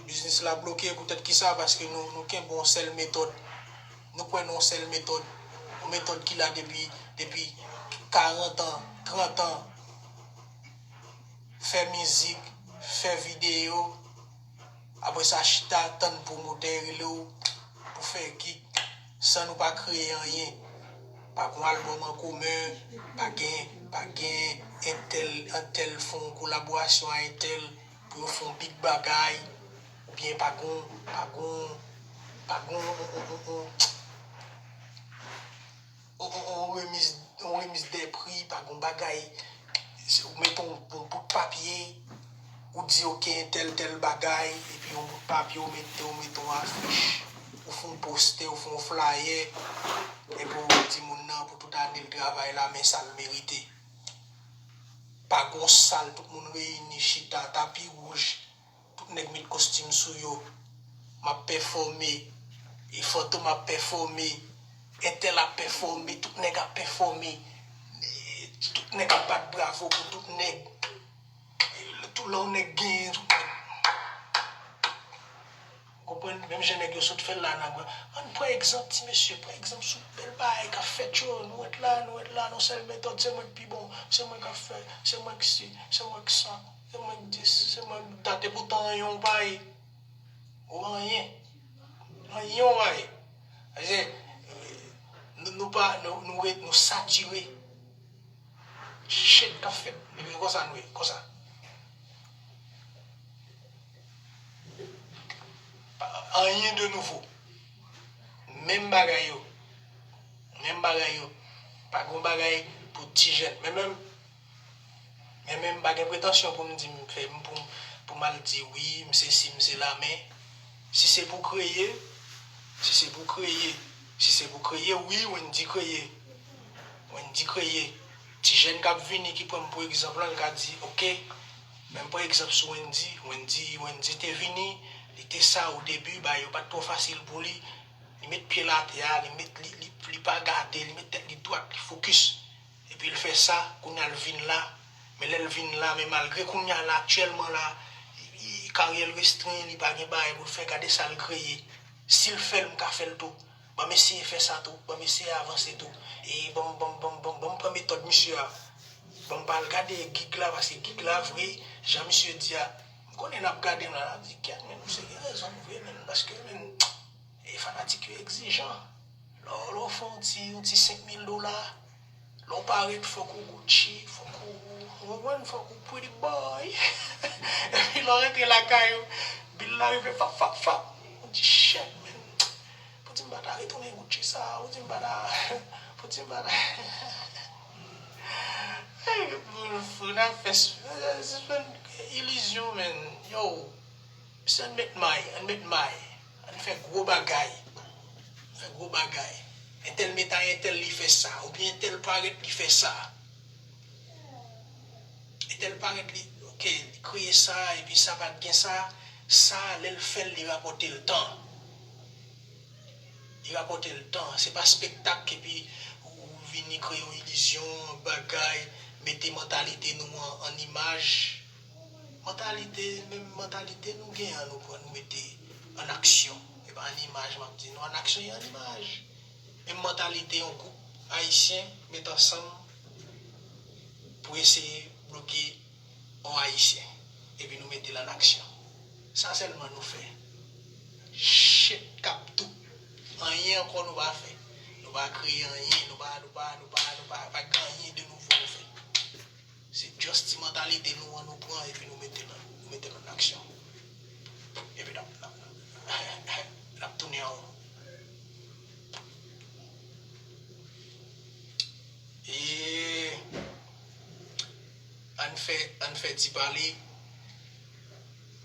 Biznis la bloke poutèt ki sa? Paske nou, nou kenbe yon sèl metòd. Nou kwè nan yon sèl metòd. Yon metòd ki la depi, depi karant an, trant an. Fè mizik, fè videyo, apre sa chita tann pwomotè rele w pou fè gig san nou pa kreye anyen. Pa gen albòm an komen, pa gen, pa gen entèl, entèl fè yon kolaborasyon a entèl pou yo fè yon big bagay, oubyen pa gen, pa gen, pa gen yon, yon, yon, yon, yon, yon, yon remiz, yon remiz de pri, pa gen yon bagay. Se ou mete yon, yon bout papye, ou di ok, entèl tèl bagay, epi yon bout papye ou mete, ou mete yon afich, ou fè yon postè, ou fè yon flayè, epi ou di moun nan pou tout ane l travay la, men sa l merite. Pa gen yon sal, tout moun reyini, chita, tapi wouj, tout nèg met kostim sou yo. M ap pèfòme. E Fantom ap pèfòme. Entèl ap pèfòme. Tout nèg ap pèfòme. E tout nèg ap bat bravo pou tout nèg. E tout lè yon nèg genyen, tout nèg. Konprann? Menm jan nèg yo sot fè l la nan gwa. Ann pran egzanp, ti mesye, pran egzanp sou bèl bagay k ap fèt yo. Nou ret la, nou ret la, nan sèl metòd, se mwen k pi bon, se mwen k ap fè, se mwen k si, se mwen k sa. Se mwen k dis, se mwen k dat, epoutan anyen w pa ye. Ou anyen. Anyen w pa ye. Paske, nou, nou pa, nou, nou ret, nou satire. Shit k ap fèt. Epi konsa nou ye, konsa. Pa, anyen de nouvo. Menm bagay yo. Menm bagay yo. Pa gen bagay pou ti jèn. Men menm, men menm, m pa gen pretansyon pou m di m fè, m pou, pou m al di wi, m se si, m se la, men si se pou kreye, si se pou kreye, si se pou kreye, wi, Wendy kreye. Wendy kreye. Ti jèn k ap vini ki pran m pou egzanp lan, l ka di, ok, men m pran egzanp sou Wendy. Wendy, Wendy te vini, li te sa o debi, bagay yo pa t twò fasil pou li. Li met pye l atè a, li met, li, li, li pa gade, li met tèt li dwat, li fokis. Epi l fè sa, kounye a l vin la. Men lè l vin la, men malgre kounye a la, aktyèlman la, li, karyè l restren, li pa gen bagay pou l fè, gade sa l kreye. Si l fè l, m ka fè l tou. Ban m eseye fè sa tou, ban m eseye avanse tou. E ban m, ban m, ban m, ban m, ban m pran metòd misye a. Ban m pa al gade gig la, paske gig la vre, jan misye di a, m konnen n ap gade m la, n ap di, kèt, men misye gen rezon vre, men, paske, men, e fanatik yo egzijan. Lè w, lè w fè yon ti, yon ti senk mil dola, lè w parèt, fòk ou Gucci, fòk ou, ou konprann, fòk ou pretty boy. Epi lè w rantre lakay ou, bil la rive, fap, fap, fap. Ou di, shit, man. Poutji m pa ta retounen Gucci sa, poutji m pa ta, poutji m pa ta. Moun fou, n ap fè s-, s-, s-, ilizyon, man. Yo, misye, ann met may, ann met may. Ann fè gwo bagay. Fè gwo bagay. Entèl met a entèl li fè sa, oubyen entèl parèt li fè sa. Entèl parèt li, ok, li kreye sa, epi sa pa t gen sa, sa, lè l fè l, li rapòte l tan. Li rapòte l tan. Se pa spektak epi ou vini kreye yon ilizyon, yon bagay, mete mantalite nou an, an imaj. Mantalite, menm mantalite nou gen an, nou pran, nou mete an aksyon. E pa an imaj, m ap di nou, an aksyon e an imaj. Menm mantalite yon gwoup ayisyen met ansanm pou eseye bloke yon ayisyen. Epi nou mete l an aksyon. Sa sèlman nou fè. Shit k ap tou. Anyen ankò nou pa fè. Nou pa kreye anyen, nou pa, nou pa, nou pa, nou pa, pa gen anyen de nouvo nou fè. Se just ti mantalite nou an nou pran epi nou mete l, nou mete l an aksyon. Epi n ap, n ap, n ap tounen an won. E ann fè, ann fè ti pale.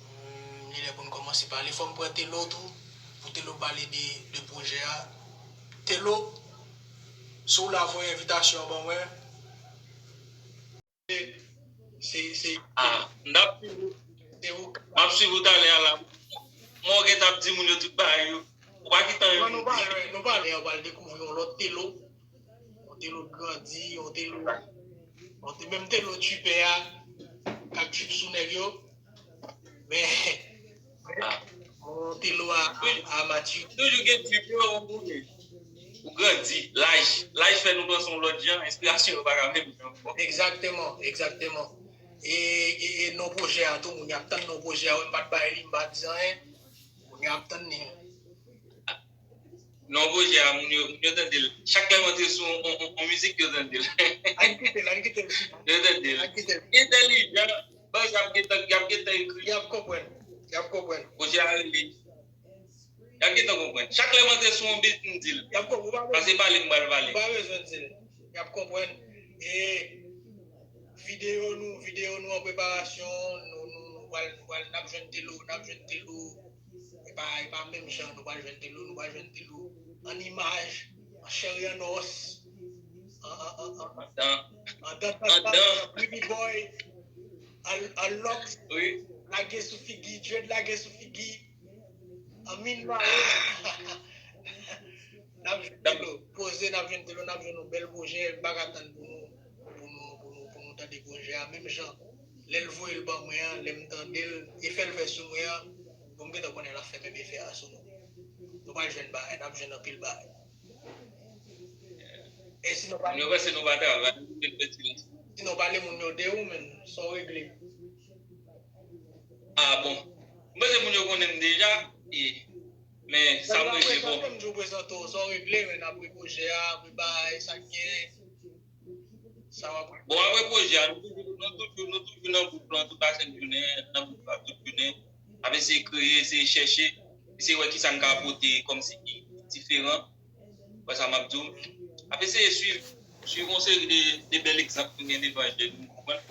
Hmm, li lè pou n kòmanse pale. Fò m pran Telo tou, pou Telo pale de, de pwojè a. Telo, si w la, voye envitasyon an ban mwen. Se, se, ah, m t ap suiv ou. Se ou. M ap suiv ou talè a la. Mwen gentan ap di moun yo tout bagay yo. Ou pa gentan Bon, nou pale, nou pale, ou pale dekouvri yon lòt Telo. Yon Telo grandi, yon Telo, yon te, menm Telo tripè a, k ap trip sou nèg yo. Men, yon Telo a, a, a mati. Toujou gen trip yo, ou konnen. Ou grandi, laj. Laj fè nou panse yon lòt jan, enspirasyon yo pa ka menm jan ankò. Egzakteman, egzakteman. E, e, e non pwojè a tou, moun y ap tann non pwojè a, wi, m pa t bay li, m pa t di anyen. Moun y ap tann li. Non pwojè a, moun yo, moun yo tande l. Chak lè m antre sou yon, yon, yon, yon mizik, yo tande l. Ann kite l, ann kite l. Yo tande l. Ann kite l. Entèlijan, baz y ap gentan, y ap gentan ekri. Y ap konprann. Y ap konprann. Pwojè a rele. Y ap gentan konprann. Chak lè m antre sou yon beat, m di l. Y ap konprann. Ou pa Pase pale, m pral pale. Ou pa bezwen di l. Y ap konprann. E videyo nou, videyo nou an preparasyon, nou, nou, nou pral, nou pral, n ap jwenn Telo, n ap jwenn Telo. E pa, e pa menm jan, nou pral jwenn Telo, nou pral jwenn Telo. An imaj, an chè e an os, an, an, an, an, Andan. an dan, an dan, an Pretty Boy, an, an lòks, Wi. Lage sou figi, dread lage sou figi, an min mare. N ap jwenn Telo, poze, n ap jwenn Telo, n ap jwenn yon bèl pwojè, m pa ka tann pou nou, pou nou, pou nou, pou nou tande pwojè a, menm jan, lè l voye l ban mwen an, lè m tande l, efè l fè sou mwen an, bon, m gentan konnen l ap fè menm efè a sou nou. Nou pral jwenn bagay, n ap jwenn anpil bagay. E si nou pa, Moun yo panse nou pa travay, nou te fè ti si nou pale moun yo de ou, men, sa w regle. Ah bon. M panse moun yo konnen m deja, e, men sa m regle bon. M di w prezante w, sa w regle, men apre pwojè a, apre bagay, sa k gen, sa w ap. Bon, apre pwojè a, nou toujou, nou toujou, nou toujou nan gwoup lan, tout lasenn jounen, nan gwoup la, tout jounen. Ap eseye kreye, eseye chèche, eseye wè kisa n ka pote kòmsi ki diferan. Wè sa m ap di w. Ap eseye swiv, swiv yon seri de, de bèl egzanp nou gen devan je nou, w konprann?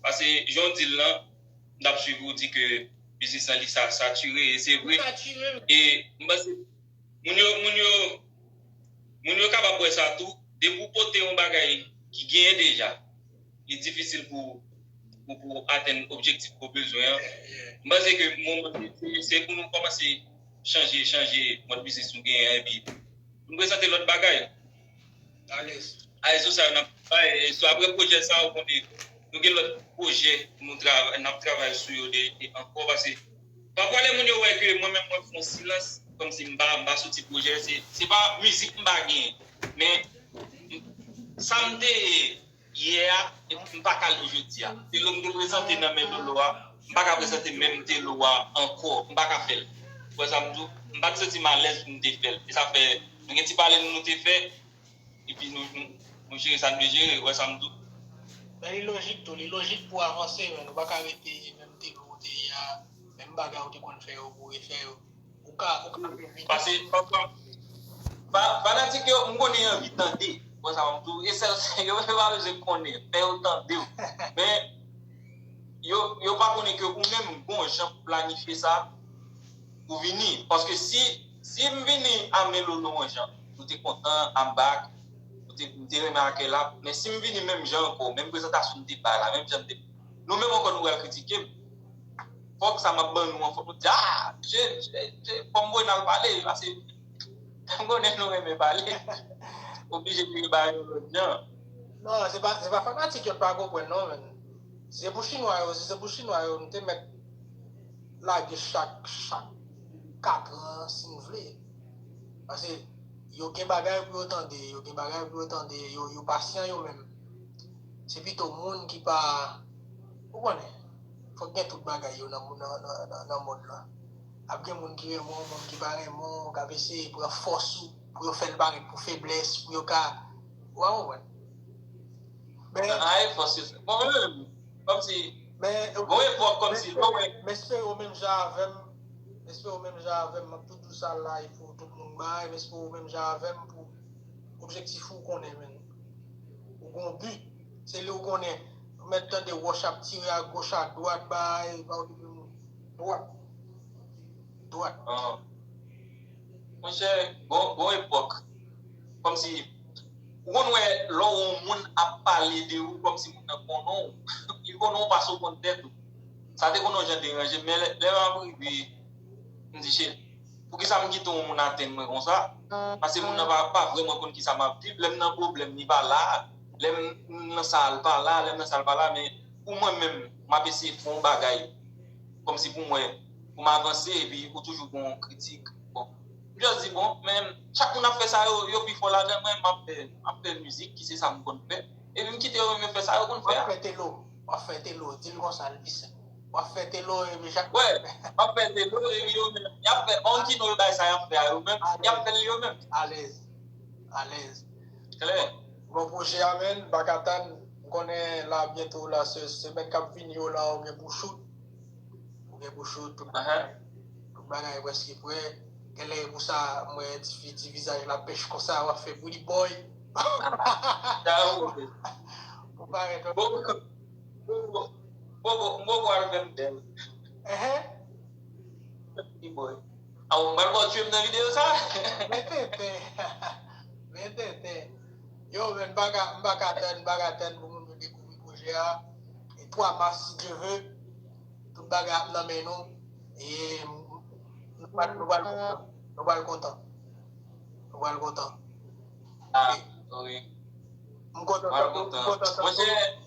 Paske jan w di l lan, m t ap swiv ou di ke biznis lan li sa, satire, e se vre. Satire. E m panse moun yo, moun yo, moun yo kapab wè sa tou. Depi w pote yon bagay ki genyen deja, li difisil pou, pou, pou atenn objektif ke w bezwen an. M panse ke moman se, se pou nou kòmanse chanje, chanje mòd biznis nou genyen an, epi pou n prezante lòt bagay. Alèz. Alèz sou sa yo n ap travay. E sou apre pwojè sa, ou konnen, nou gen lòt pwojè pou nou travay, n ap travay sou yo de, de ankò, paske pafwa lè moun yo wè ke mwen menm mwen fè yon silans, kòmsi m pa, m pa soti pwojè, se, se pa mizik m pa genyen. Men, sa m te ye yè a, m pa ka li jodi a. Telo m te prezante nan men Lolo a, m pa ka prezante menm Telo a ankò. M pa ka fè l. Ou wè sa m di w? M pa t santi m alèz pou m te fè l. E sa fè, nou gen ti pale nou, nou te fè, epi nou, nou, nou jere sa n dwe jere. Ou wè sa m di w? Men li lojik tou, li lojik pou avanse, men nou pa ka rete menm Telo ou te ye a, menm bagay ou te konn fè yo pou refè yo. Ou ka, ou ka vin. Paske, pafwa, fa- fanatik yo, m konnen yo anvi tande. Bon, sa m tou, e sèl sa yo pa bezwen konnen, fè yo tande w. Men, yo, yo pa konnen ke ou menm, gon jan pou planifye sa, pou vini. Paske si, si m vini a men Lolo yon jan, nou te kontan, I'm back, nou te, nou te renmen akèy la, men si m vini menm jan ankò, menm prezantasyon m te bay la, menm jan m te, nou menm ankò nou pral kritike m. Fòk sa m ap ban nou an, fòk nou di, ah, je, je, je, fò m voye n al pale, paske m konnen nou renmen pale. Oblije vire bagay yon lòt jan. Non, se pa, se pa fanatik yo pa konprann non, men. Si se pou chinwa yo, si se pou chinwa yo, nou te mèt lage chak, chak kat an, si n vle. Paske yo gen bagay pou yo tande, yo gen bagay pou yo tande, yo, yo pasyan yo menm. Se pito moun ki pa, ou konnen, fòk gen tout bagay yo nan, nan, nan, nan, nan mond lan. Ap gen moun ki renmen w, moun ki pa renmen w, k ap eseye pran fòs ou, pou yo fè l parèt pou feblès, pou yo ka, ou pa konprann? Men, Ay, fòs yo fè. Bon, mwen menm, kòmsi, men, gon epòk kòmsi, lè w wè. M espere w menm jan avè m, m espere w menm jan avè m, m ap toujou sa la, e pou tout moun bay, m espere w menm jan avè m pou objektif ou konnen, men. Ou gon bi, se li ou konnen, ou mèt tande wòch ap tire a goch, a dwat, bay, ba ou dwat. Dwat. Ah. Monchè, gon, gon epòk, kòmsi, ou konn wè, lè w wè yon moun ap pale de ou, kòmsi moun nan konnen w, li konnen w pase w konn tèt ou. Sa te konn yon jan deranje m, men lè, lè m ap rive, m di, cheri, Poukisa m kite yon moun atenn mwen konsa? Paske moun nan pa, pa vrèman konn kisa m ap viv. Lè m nan pwoblèm, li pa la. Lè m nan sa, l pa la. Lè m nan sa, l pa la. Men pou mwen menm, m ap eseye fè yon bagay kòmsi pou mwen, pou m avanse, epi ou toujou gen yon kritik. Bon, m just di, bon, men chak moun ap fè sa yo, yo pi fò ladan, mwen, m ap fè, m ap fè mizik, ki se sa m konn fè. Epi m kite yo menm yo fè sa yo konn fè a. W ap fè telo, w ap fè telo, di l konsa, l pi senp. W ap fè telo, epi chak... Wè, m ap fè telo, epi yo menm, y ap fè on ki non yo bay sa y ap fè a yo menm, y ap fè l yo menm. Alèz, alèz. Klè. Bon pwojè a, menn, m pa ka tann. M konnen la byento la, se semèn k ap vini yo la, ou gen pou shoot. Ou gen pou shoot, tout bagay. Tout bagay prèske prè. Genlè e pou sa, m wè ti fi, ti vizaj la pèch konsa, w ap fè pretty boy. Sa ou vle. Pou parèt. Bon, bon, bon, bon, bon, bon, al fè m bèl. Pretty boy. A, ou pral ba w tchwe m nan videyo sa? Men tenten. Men tenten. Yo, men m pa ka, m pa ka tann, m pa ka tann pou moun yo dekouvri pwojè a. E twa mas, si Dye ve, tout bagay ap nan men nou. E nou pral, nou pral kontan. Nou pral kontan. Nou pral kontan. Ah, wi. M kontan tande w, m kontan tande w.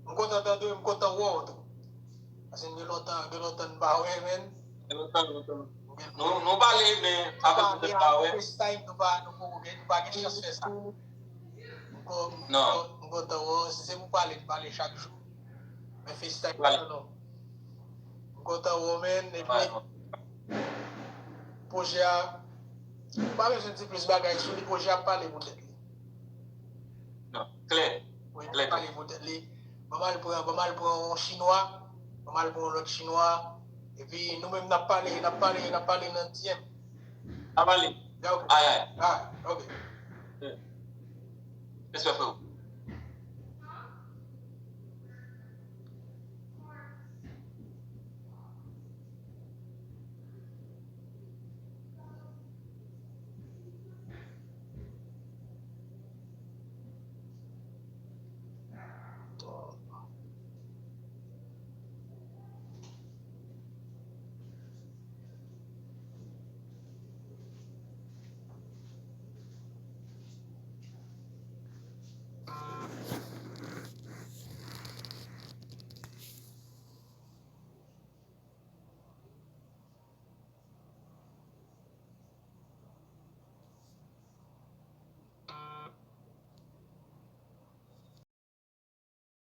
M kontan tande w, m kontan wè w tou. Paske gen lontan, gen lontan n pa wè, menn. Gen lontan, lontan. Nou, nou pale, men apre nou pa wè. FaceTime, nou pa, nou poko gen, nou pa gen chans fè sa. M ko-, m ko-, m kontan wè w. Si se pou pale, n pale chak jou. Men FaceTime, non, non. M kontan wè w, menn. Epi, pwojè a, m pa bezwen di plis bagay sou li, pwojè a ap pale pou tèt li. Non, klè. Wi, l ap pale pou tèt li. Ban m al pran, ban m al pran yon chinwa, ban m al pran yon lòt chinwa. Epi nou menm n ap pale, n ap pale, n ap pale nan D M. N ap pale. Ya, ok. Ay, ay. Ah, ok. Respè, frè.